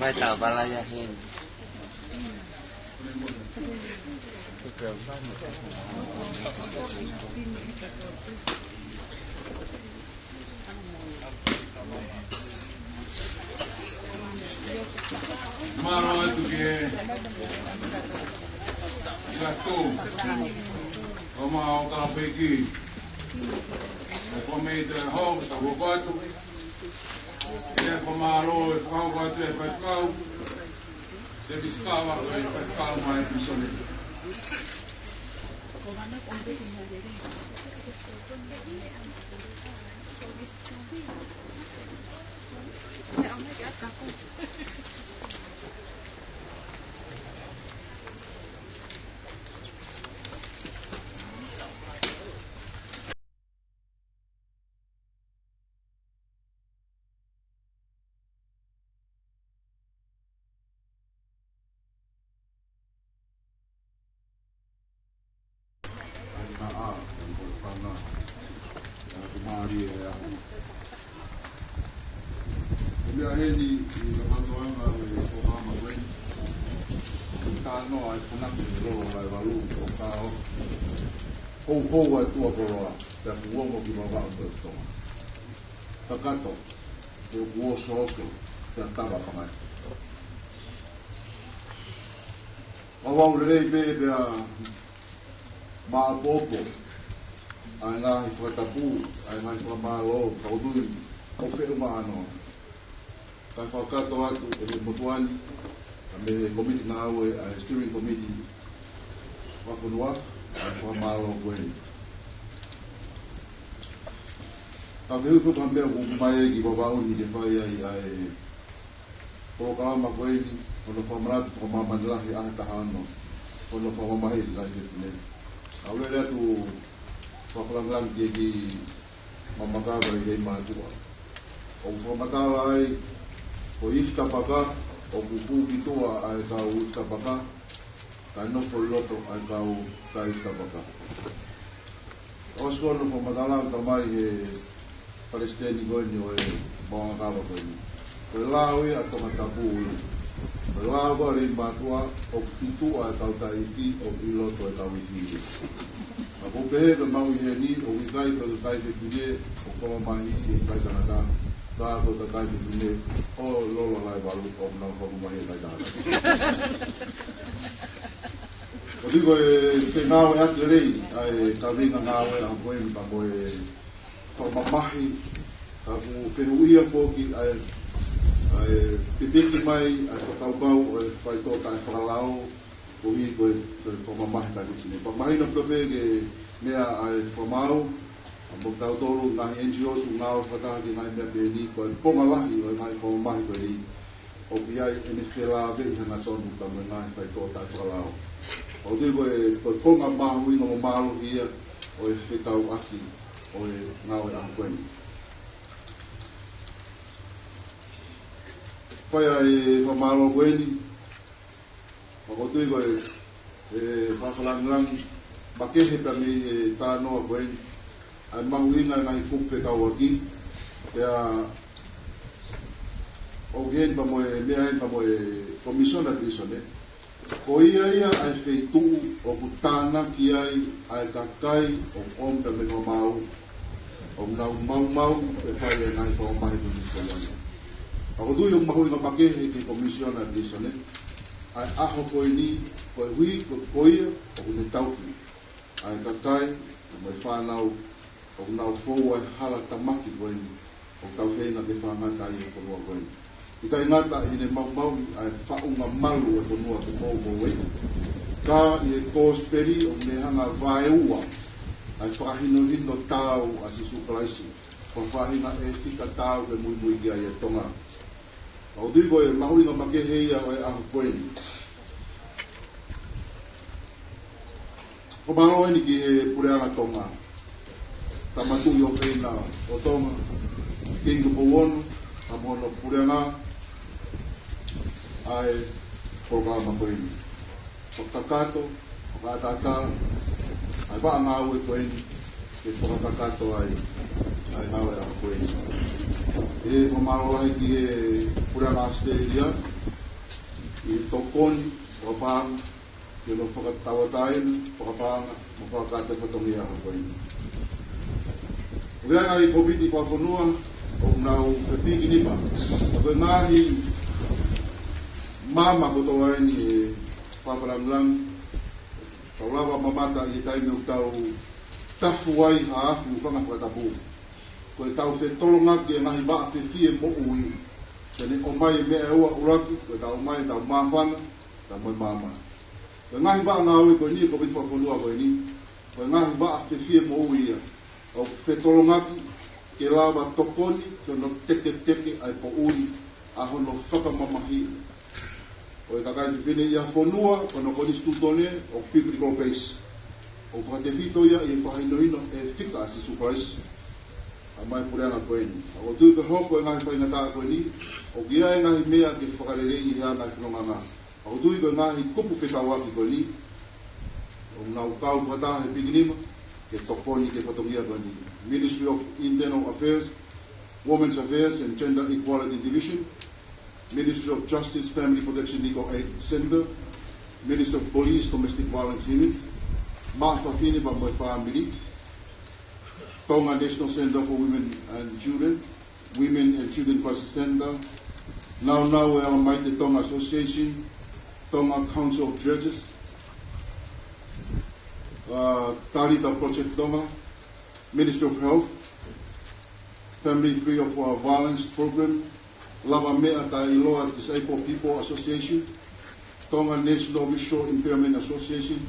Ai, tā, palaia heni. Mālō atu ki he, ki he tō. Ko ma o ka peki. E fomei te ho, ta ho ko atu. E fakamālō, e fakahoko atu e faifekau. Se pisikava, e faifekau mai e pisone. ʻAi, naʻa, ʻa, ʻa, ʻa, ʻa, ʻa, kumari e ahu. Ko mea heni i ka patoanga e ko mama koe. Ko tānoa e punake e lolo lai valu o ka o. Hou hou ai tua koloa, pea kuongo ki mavaʻu koe Tonga. Kakato, ʻoku osooso, pea tava pangai. Vavau lelei pē pea māʻopoʻopo ʻa e ngaahi fakatapu, ʻa e ngaahi fakamālō, ka ʻoku tui ʻoku feʻunga ʻanoa. Kae fakakakato atu ʻe he motuʻa ni, kae ʻumaʻā e komiti ngāue, ʻa e steering committee fakafonua, ʻa e fakamālō ko eni. Ka fehuʻi ko e hā e meʻa ʻoku ʻomai ki Vavaʻu ni ke fai ai ʻa e polokalama ko eni, hono fakamanatu fakamāmani lahi ʻaho taha ono, hono fakamamahi ʻa e fefine. ʻOku ou lele atu fakalangilangi ki he ʻEiki Mamakava ʻi he mātuʻa. ʻOku fakamatala ai, ko e ifi tapaka, ʻoku hū ki tuʻa ʻa e kau ifi tapaka, kae nofo ʻi loto ʻa e kau taʻe ifi tapaka. ʻOsi ko hono fakamatala ʻoku ʻomai ʻe he palesiteni ko eni ʻo e Maʻuʻanga Kava ko eni. Ko e lao ia ʻa Tongatapu ia. Ko e lao ko eni mātuʻa ʻoku ʻi tuʻa e kau taʻe ifi, ʻoku ʻi loto e kau ifi ia. Ka ʻoku pehē ko e maʻu ʻi heni, ʻoku ʻikai ko e kakai fefine, ʻoku koloa mahi ʻe he kakai tangata, ka ko e kakai fefine ʻo e lolo lai valu ʻoku nau fakamamahi ʻe he kakai tangata. ʻOku ou tui ko e fengāueʻaki lelei ʻa e kaveinga ngāue ʻaho ko eni pea mo e fakamamahi, ka ʻoku fehuʻia foki ʻa e, ʻa e pipiki mai ʻa e fakakaukau ʻo e faitoʻo taʻefakalao, koeʻuhi ko e, ko e fakamamahi kakai fefine. Pea mahino pē ki he meʻa ʻa e fakamaau, ʻa mo tautolu ngaahi NGOs ʻoku ngāue fakataha ki he ngaahi meʻa pehē ni, ko e konga lahi ʻo e ngaahi fakamamahi ko eni, ʻoku ʻi ai ʻene felāveʻi hangatonu pea mo e ngaahi faitoʻo taʻefakalao. ʻOku ou tui ko e, ko e konga mahuʻinga mo mālohi ia ʻo e fekauʻaki ʻo e ngāue ʻaho ko eni. Fai ʻa e fakamālō ko eni, ʻoku ou tui ko e, e fakalangilangi makehe pea mei he talanoa ko eni, ʻa e mahuʻinga e ngaahi kupu fekauʻaki, pea ʻoku ʻi heni pea mo e meʻa heni pea mo e Komisiona Pilīsone, ko ia ia ʻa e feituʻu ʻoku tānaki ai ʻa e kakai ʻoku ʻomi pea mei he maau, ʻoku nau maumauʻi ʻe fai e ngaahi fakamamahi ko eni. ʻOku ou tui ʻoku mahuʻinga makehe ki he Komisiona Pilīsone ʻa e ʻaho ko eni, koeʻuhi ko, ko ia ʻoku ne tauhi ʻa e kakai mo e fānau ʻoku nau fou ai hala tamaki ko eni, ʻoku tau feinga ke fakangata ai e fonua ko eni. ʻIkai ngata ʻi heʻene maumauʻi ʻa e faʻunga malu e fonua ke mou mou ʻi ai, ka ʻi he kosipeli ʻoku ne hanga vaeua ʻa e fakahinohino taau ʻa Sīsū Kalaisi, ko e faʻahinga ʻēfita taau ke muimui ki ai e Tonga. ʻOku ou tui ko e mahuʻinga makehe ia ʻo e ʻaho ko eni. Ko e mālō eni ki he Puleʻanga Tonga, Tama Tuʻi ʻofeina ʻo Tonga, Kingi Tupou Ono, pea mo hono puleʻanga ʻa e polokalama ko eni. Fakakakato, fakaʻataʻatā ʻa e vaʻa ngāue ko eni, ke fakakakato ai ʻa e ngāue ʻaho ko eni. ʻE fakamālō lahi ki he Puleʻanga ʻAositelēlia, ʻi he tokoni fakapaʻanga, ke nau fakatauʻatāina fakapaʻanga mo fakakātoa e fatongia ʻa e ʻaho ko eni. ʻOku ʻi ai e ngaahi kōmiti fakafonua ʻoku nau fepīkinima. Ka ko e ngaahi maama kotoa eni ʻe fakalāngilangi, tau lava mamata ʻi he taimi ʻoku tau tafu ai ha afi ʻoku fanga fakatapu. Ko ʻetau fetolongaki e ngaahi vaʻa fefie moʻui. Te ne ʻomai e meʻa ʻe ua, ʻuluaki, ko ʻetau ʻomai ʻetau māfana, pea mo e maama. Ko e ngaahi vaʻa ngāue ko eni, kōmiti fakafonua ko eni, ko e ngaahi vaʻa fefie moʻui ia ʻoku fetolongaki ke lava tokoni ki hono teketeke ʻa e poʻuli ʻa hono fakamamahiʻi ʻo e kakai fefine ʻi he fonua, ko hono konisitūtone ʻoku biblical base. ʻOku fakatefito ia ʻi he fakahinohino e fika ʻa Sīsū Kalaisi, ʻa mai puleʻanga ko eni. ʻOku ou tui ko e hoko e ngaahi faingataʻa ko eni, ʻoku ʻi ai e ngaahi meʻa ke fakaleleiʻi ʻi he anga e fononga. ʻOku ou tui ko e ngaahi kupu fekauʻaki ko eni ʻoku nau kau fakataha he pīkinima ke tokoni ki he fatongia ko eni. Ministry of Internal Affairs, Women's Affairs and Gender Equality Division, Ministry of Justice, Family Protection Legal Aid Centre, Ministry of Police Domestic Violence Unit, Maʻa Fafine pea mo e Fāmili, Tonga National Centre for Women and Children, Women and Children Crisis Centre, Naunau ʻa e Alamaite Tonga Association, Tonga Council of Churches, uh, Talita Project Tonga, Ministry of Health, Family Free of, uh, Violence Program, Lavameʻa Taʻeʻiloa Disabled People Association, Tonga National Visual Impairment Association,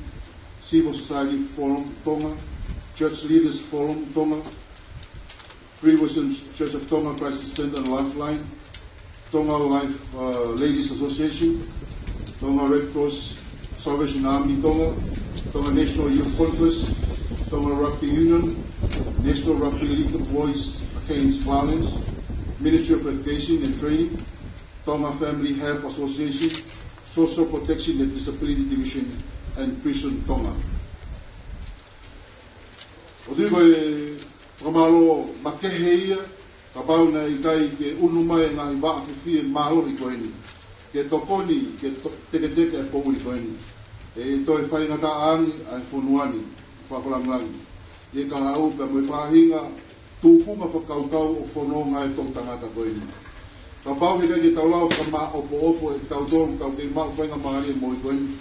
Civil Society Forum Tonga, Church Leaders Forum Tonga, Free Western Church of Tonga Crisis Centre and Lifeline, Tonga Life, uh, Ladies Association, Tonga Red Cross, Salvation Army Tonga, Tonga National Youth Congress, Tonga Rugby Union, National Rugby League, Voice Against Violence, Ministry of Education and Training, Tonga Family Health Association, Social Protection and Disability Division, and Prison Tonga. ʻOku ou tui ko e fakamālō makehe ia, kapau naʻe ʻikai ke ʻunu mai e ngaahi vaʻa fefie mālohi ko eni ke tokoni ke to-, teketeke e poʻuli ko eni. ʻE toe faingataʻa ange ʻa e fonua ni, fakalāngilangi, ʻi he kahaʻu pea mo e faʻahinga tūkunga fakakaukau ʻoku fononga ai e toʻutangata ko eni. Kapau heʻikai ke tau lava fakamāʻopoʻopo ʻe tautolu ʻoku tau kei maʻu faingamālie moʻui ko eni,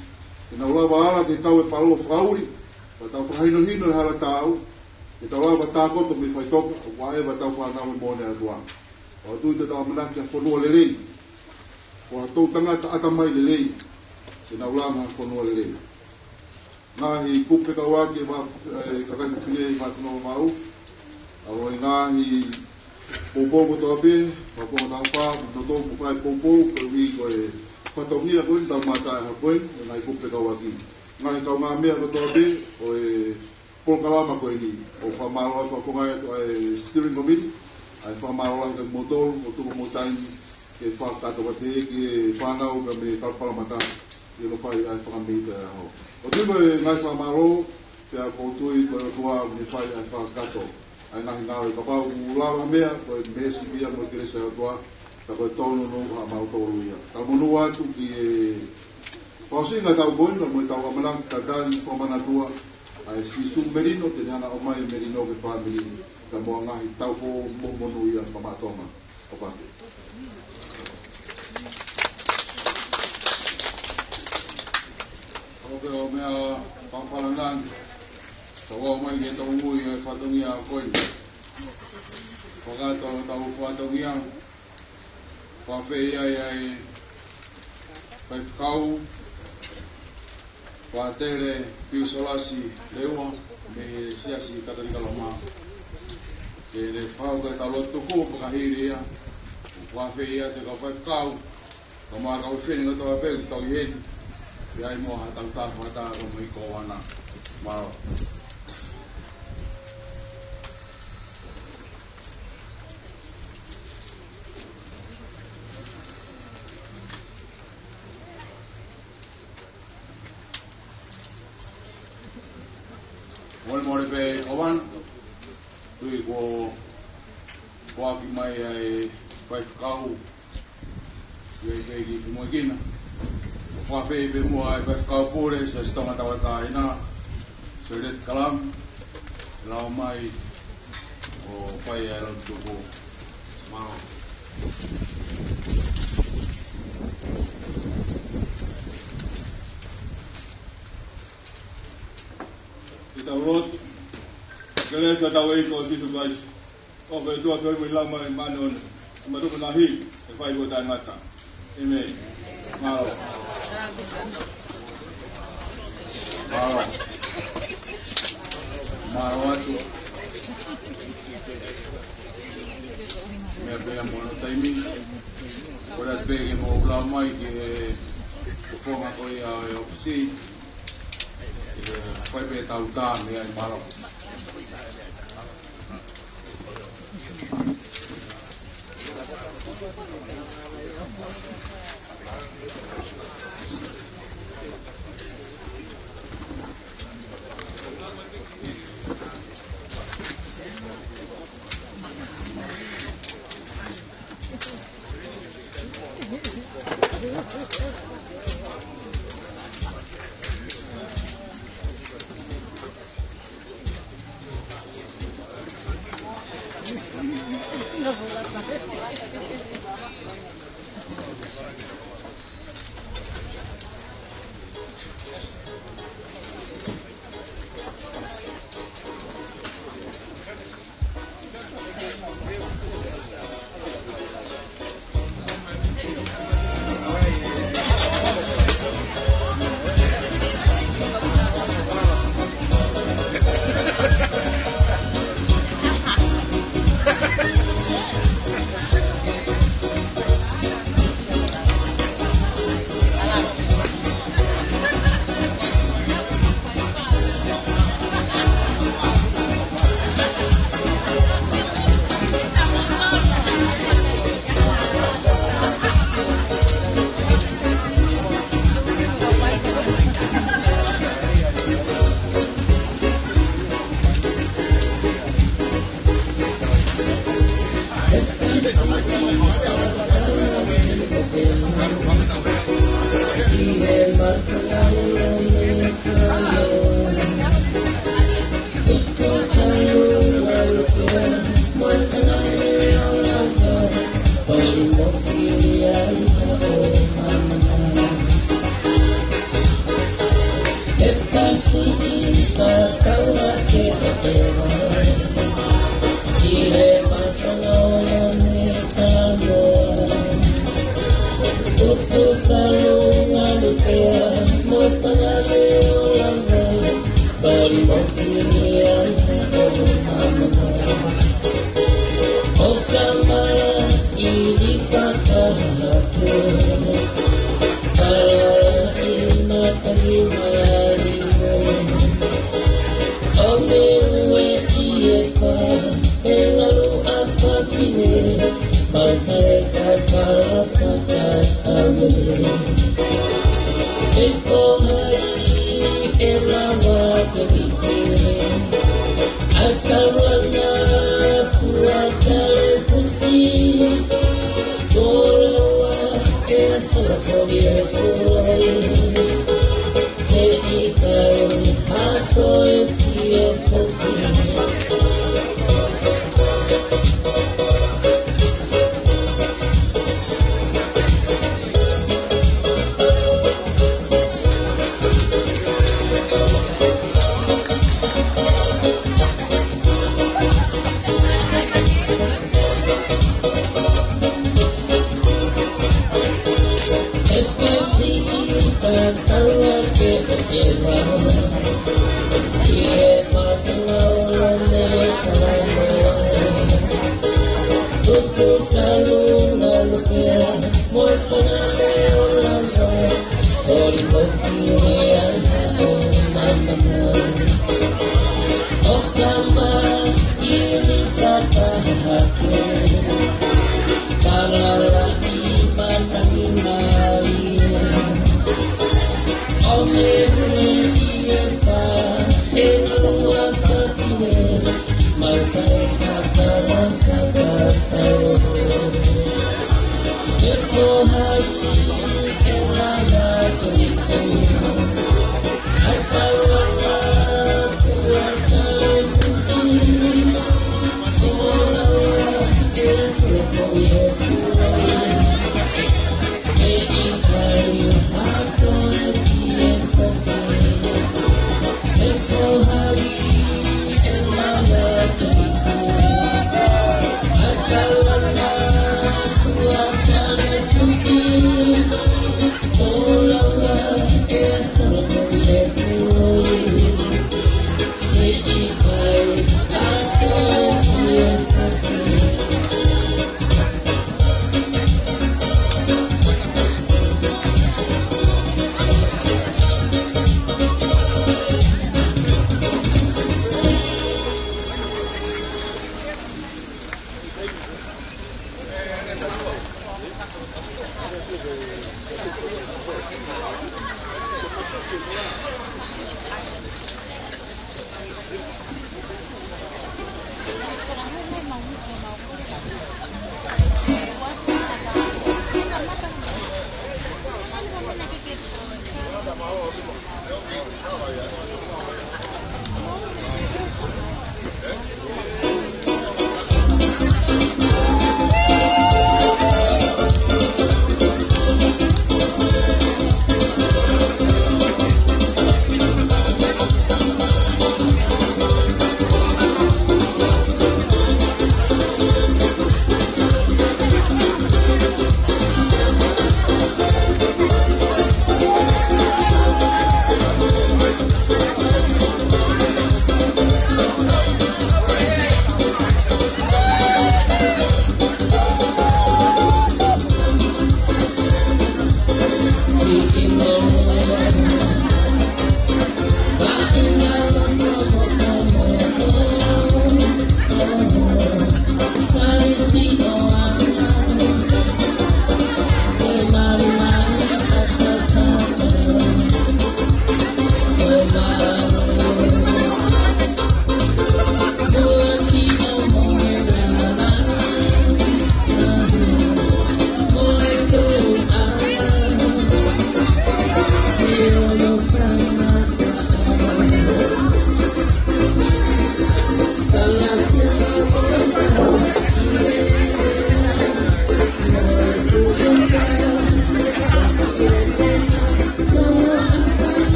ke nau lava ala ke kau e palō fakaʻuli, pea tau fakahinohino e hala taau, ke tau lava tākoto mei faʻitoka, ʻo ʻaʻeva ʻetau fānau he moʻoni ʻa e ʻOtua. ʻOku ou tui te tau ʻamanaki ha fonua lelei, ko ha toʻutangata ʻatamai lelei, ke nau langa ha fonua lelei. Ngaahi kupu fekauʻaki ʻa e, ʻa e kakai fefine ʻi Vavaʻu, ʻa e ngaahi poupou kotoa pē, ma fonga tau fa, no to mo fai poupou, koeʻuhi ko e fatongia ko eni tau mata e ha ko eni, ngaahi kupu fekauʻaki. Ngaahi kaungāmeʻa kotoa pē ʻo e polokalama ko eni, ʻoku fakamālō atu, fakafofongaʻi atu ʻa e steering committee, ʻa e fakamālō atu kia moutolu, ʻo tuku mo taimi ke fakakakato mai pē ki he fānau ka me kalapalamata, ʻi hono fai ʻa e fakamita ʻa e ʻaho. ʻOku ou tui ko e ngaahi fakamālō, pea ʻoku ou tui ko e ʻOtua ʻoku ne fai ʻa e fakakakato ʻa e ngaahi ngāue. Kapau ʻoku lava ha meʻa, ko e meesi pē ia mo e kelesi ʻa e ʻOtua, ka ko e tōnounou ʻa mautolu ia. Tau monū atu ki he fakaʻosinga ʻetau ko eni, mo ʻetau ʻamanaki tatali fakamanatua ʻa e Sīsū melino, te ne hanga ʻo ʻomai e melino ki he fāmili, ka mo e ngaahi taʻu foʻou mo monū ia mamaʻo Tonga. ʻOfa atu. ʻOku ou meʻa pē fakalāngilangi, tau ō mai ki he tau ngui ʻa e fatongia ko eni. Fakataha ʻetau fatongia, fakafeʻiloaki ʻa e faifekau, Fātele Piusolasi Leua, mei he Siasi Katolika Loma. Ke ne fakahoko ʻetau lotu tuku fakahili ia, ʻo fakafeʻiloaki atu e kau faifekau, ka mo e kau fefine kotoa pē ʻoku tau ʻi heni, pea ʻi ai mo ha tau tā fakataha ko mai ko ana. Mālō. Molemole pē ʻOvana, tui ko e foaki mai ʻa e faifekau, ʻi ai pē ki he moʻui kina. Fakafeʻiloaki pē muʻa e faifekau pule, Siaosi Tonga Tauʻatāina, Sir Leti Kalam, lau mai ʻo fai e lotu tuku. Mālō. Ke tau lotu. Kelesi ʻa hotau ʻEiki ko Sīsū Kalaisi, ʻofa ʻa e ʻOtua, feohi mo e Laumālie Māʻoniʻoni, ke mātuku mo nahi, ʻe fai pē ʻo taʻengata. ʻĒmeni. Mālō. Mālō. Mālō atu. Meʻa pē ia mo hono taimi. Kole atu pē ke mou lau mai ki he fofonga ko ia ʻo e ʻōfisi. ʻE fai pē ʻetau tā meʻa ʻi mālō.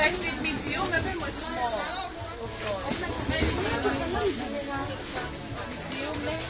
Sexy medium, maybe more small. Maybe medium. Medium.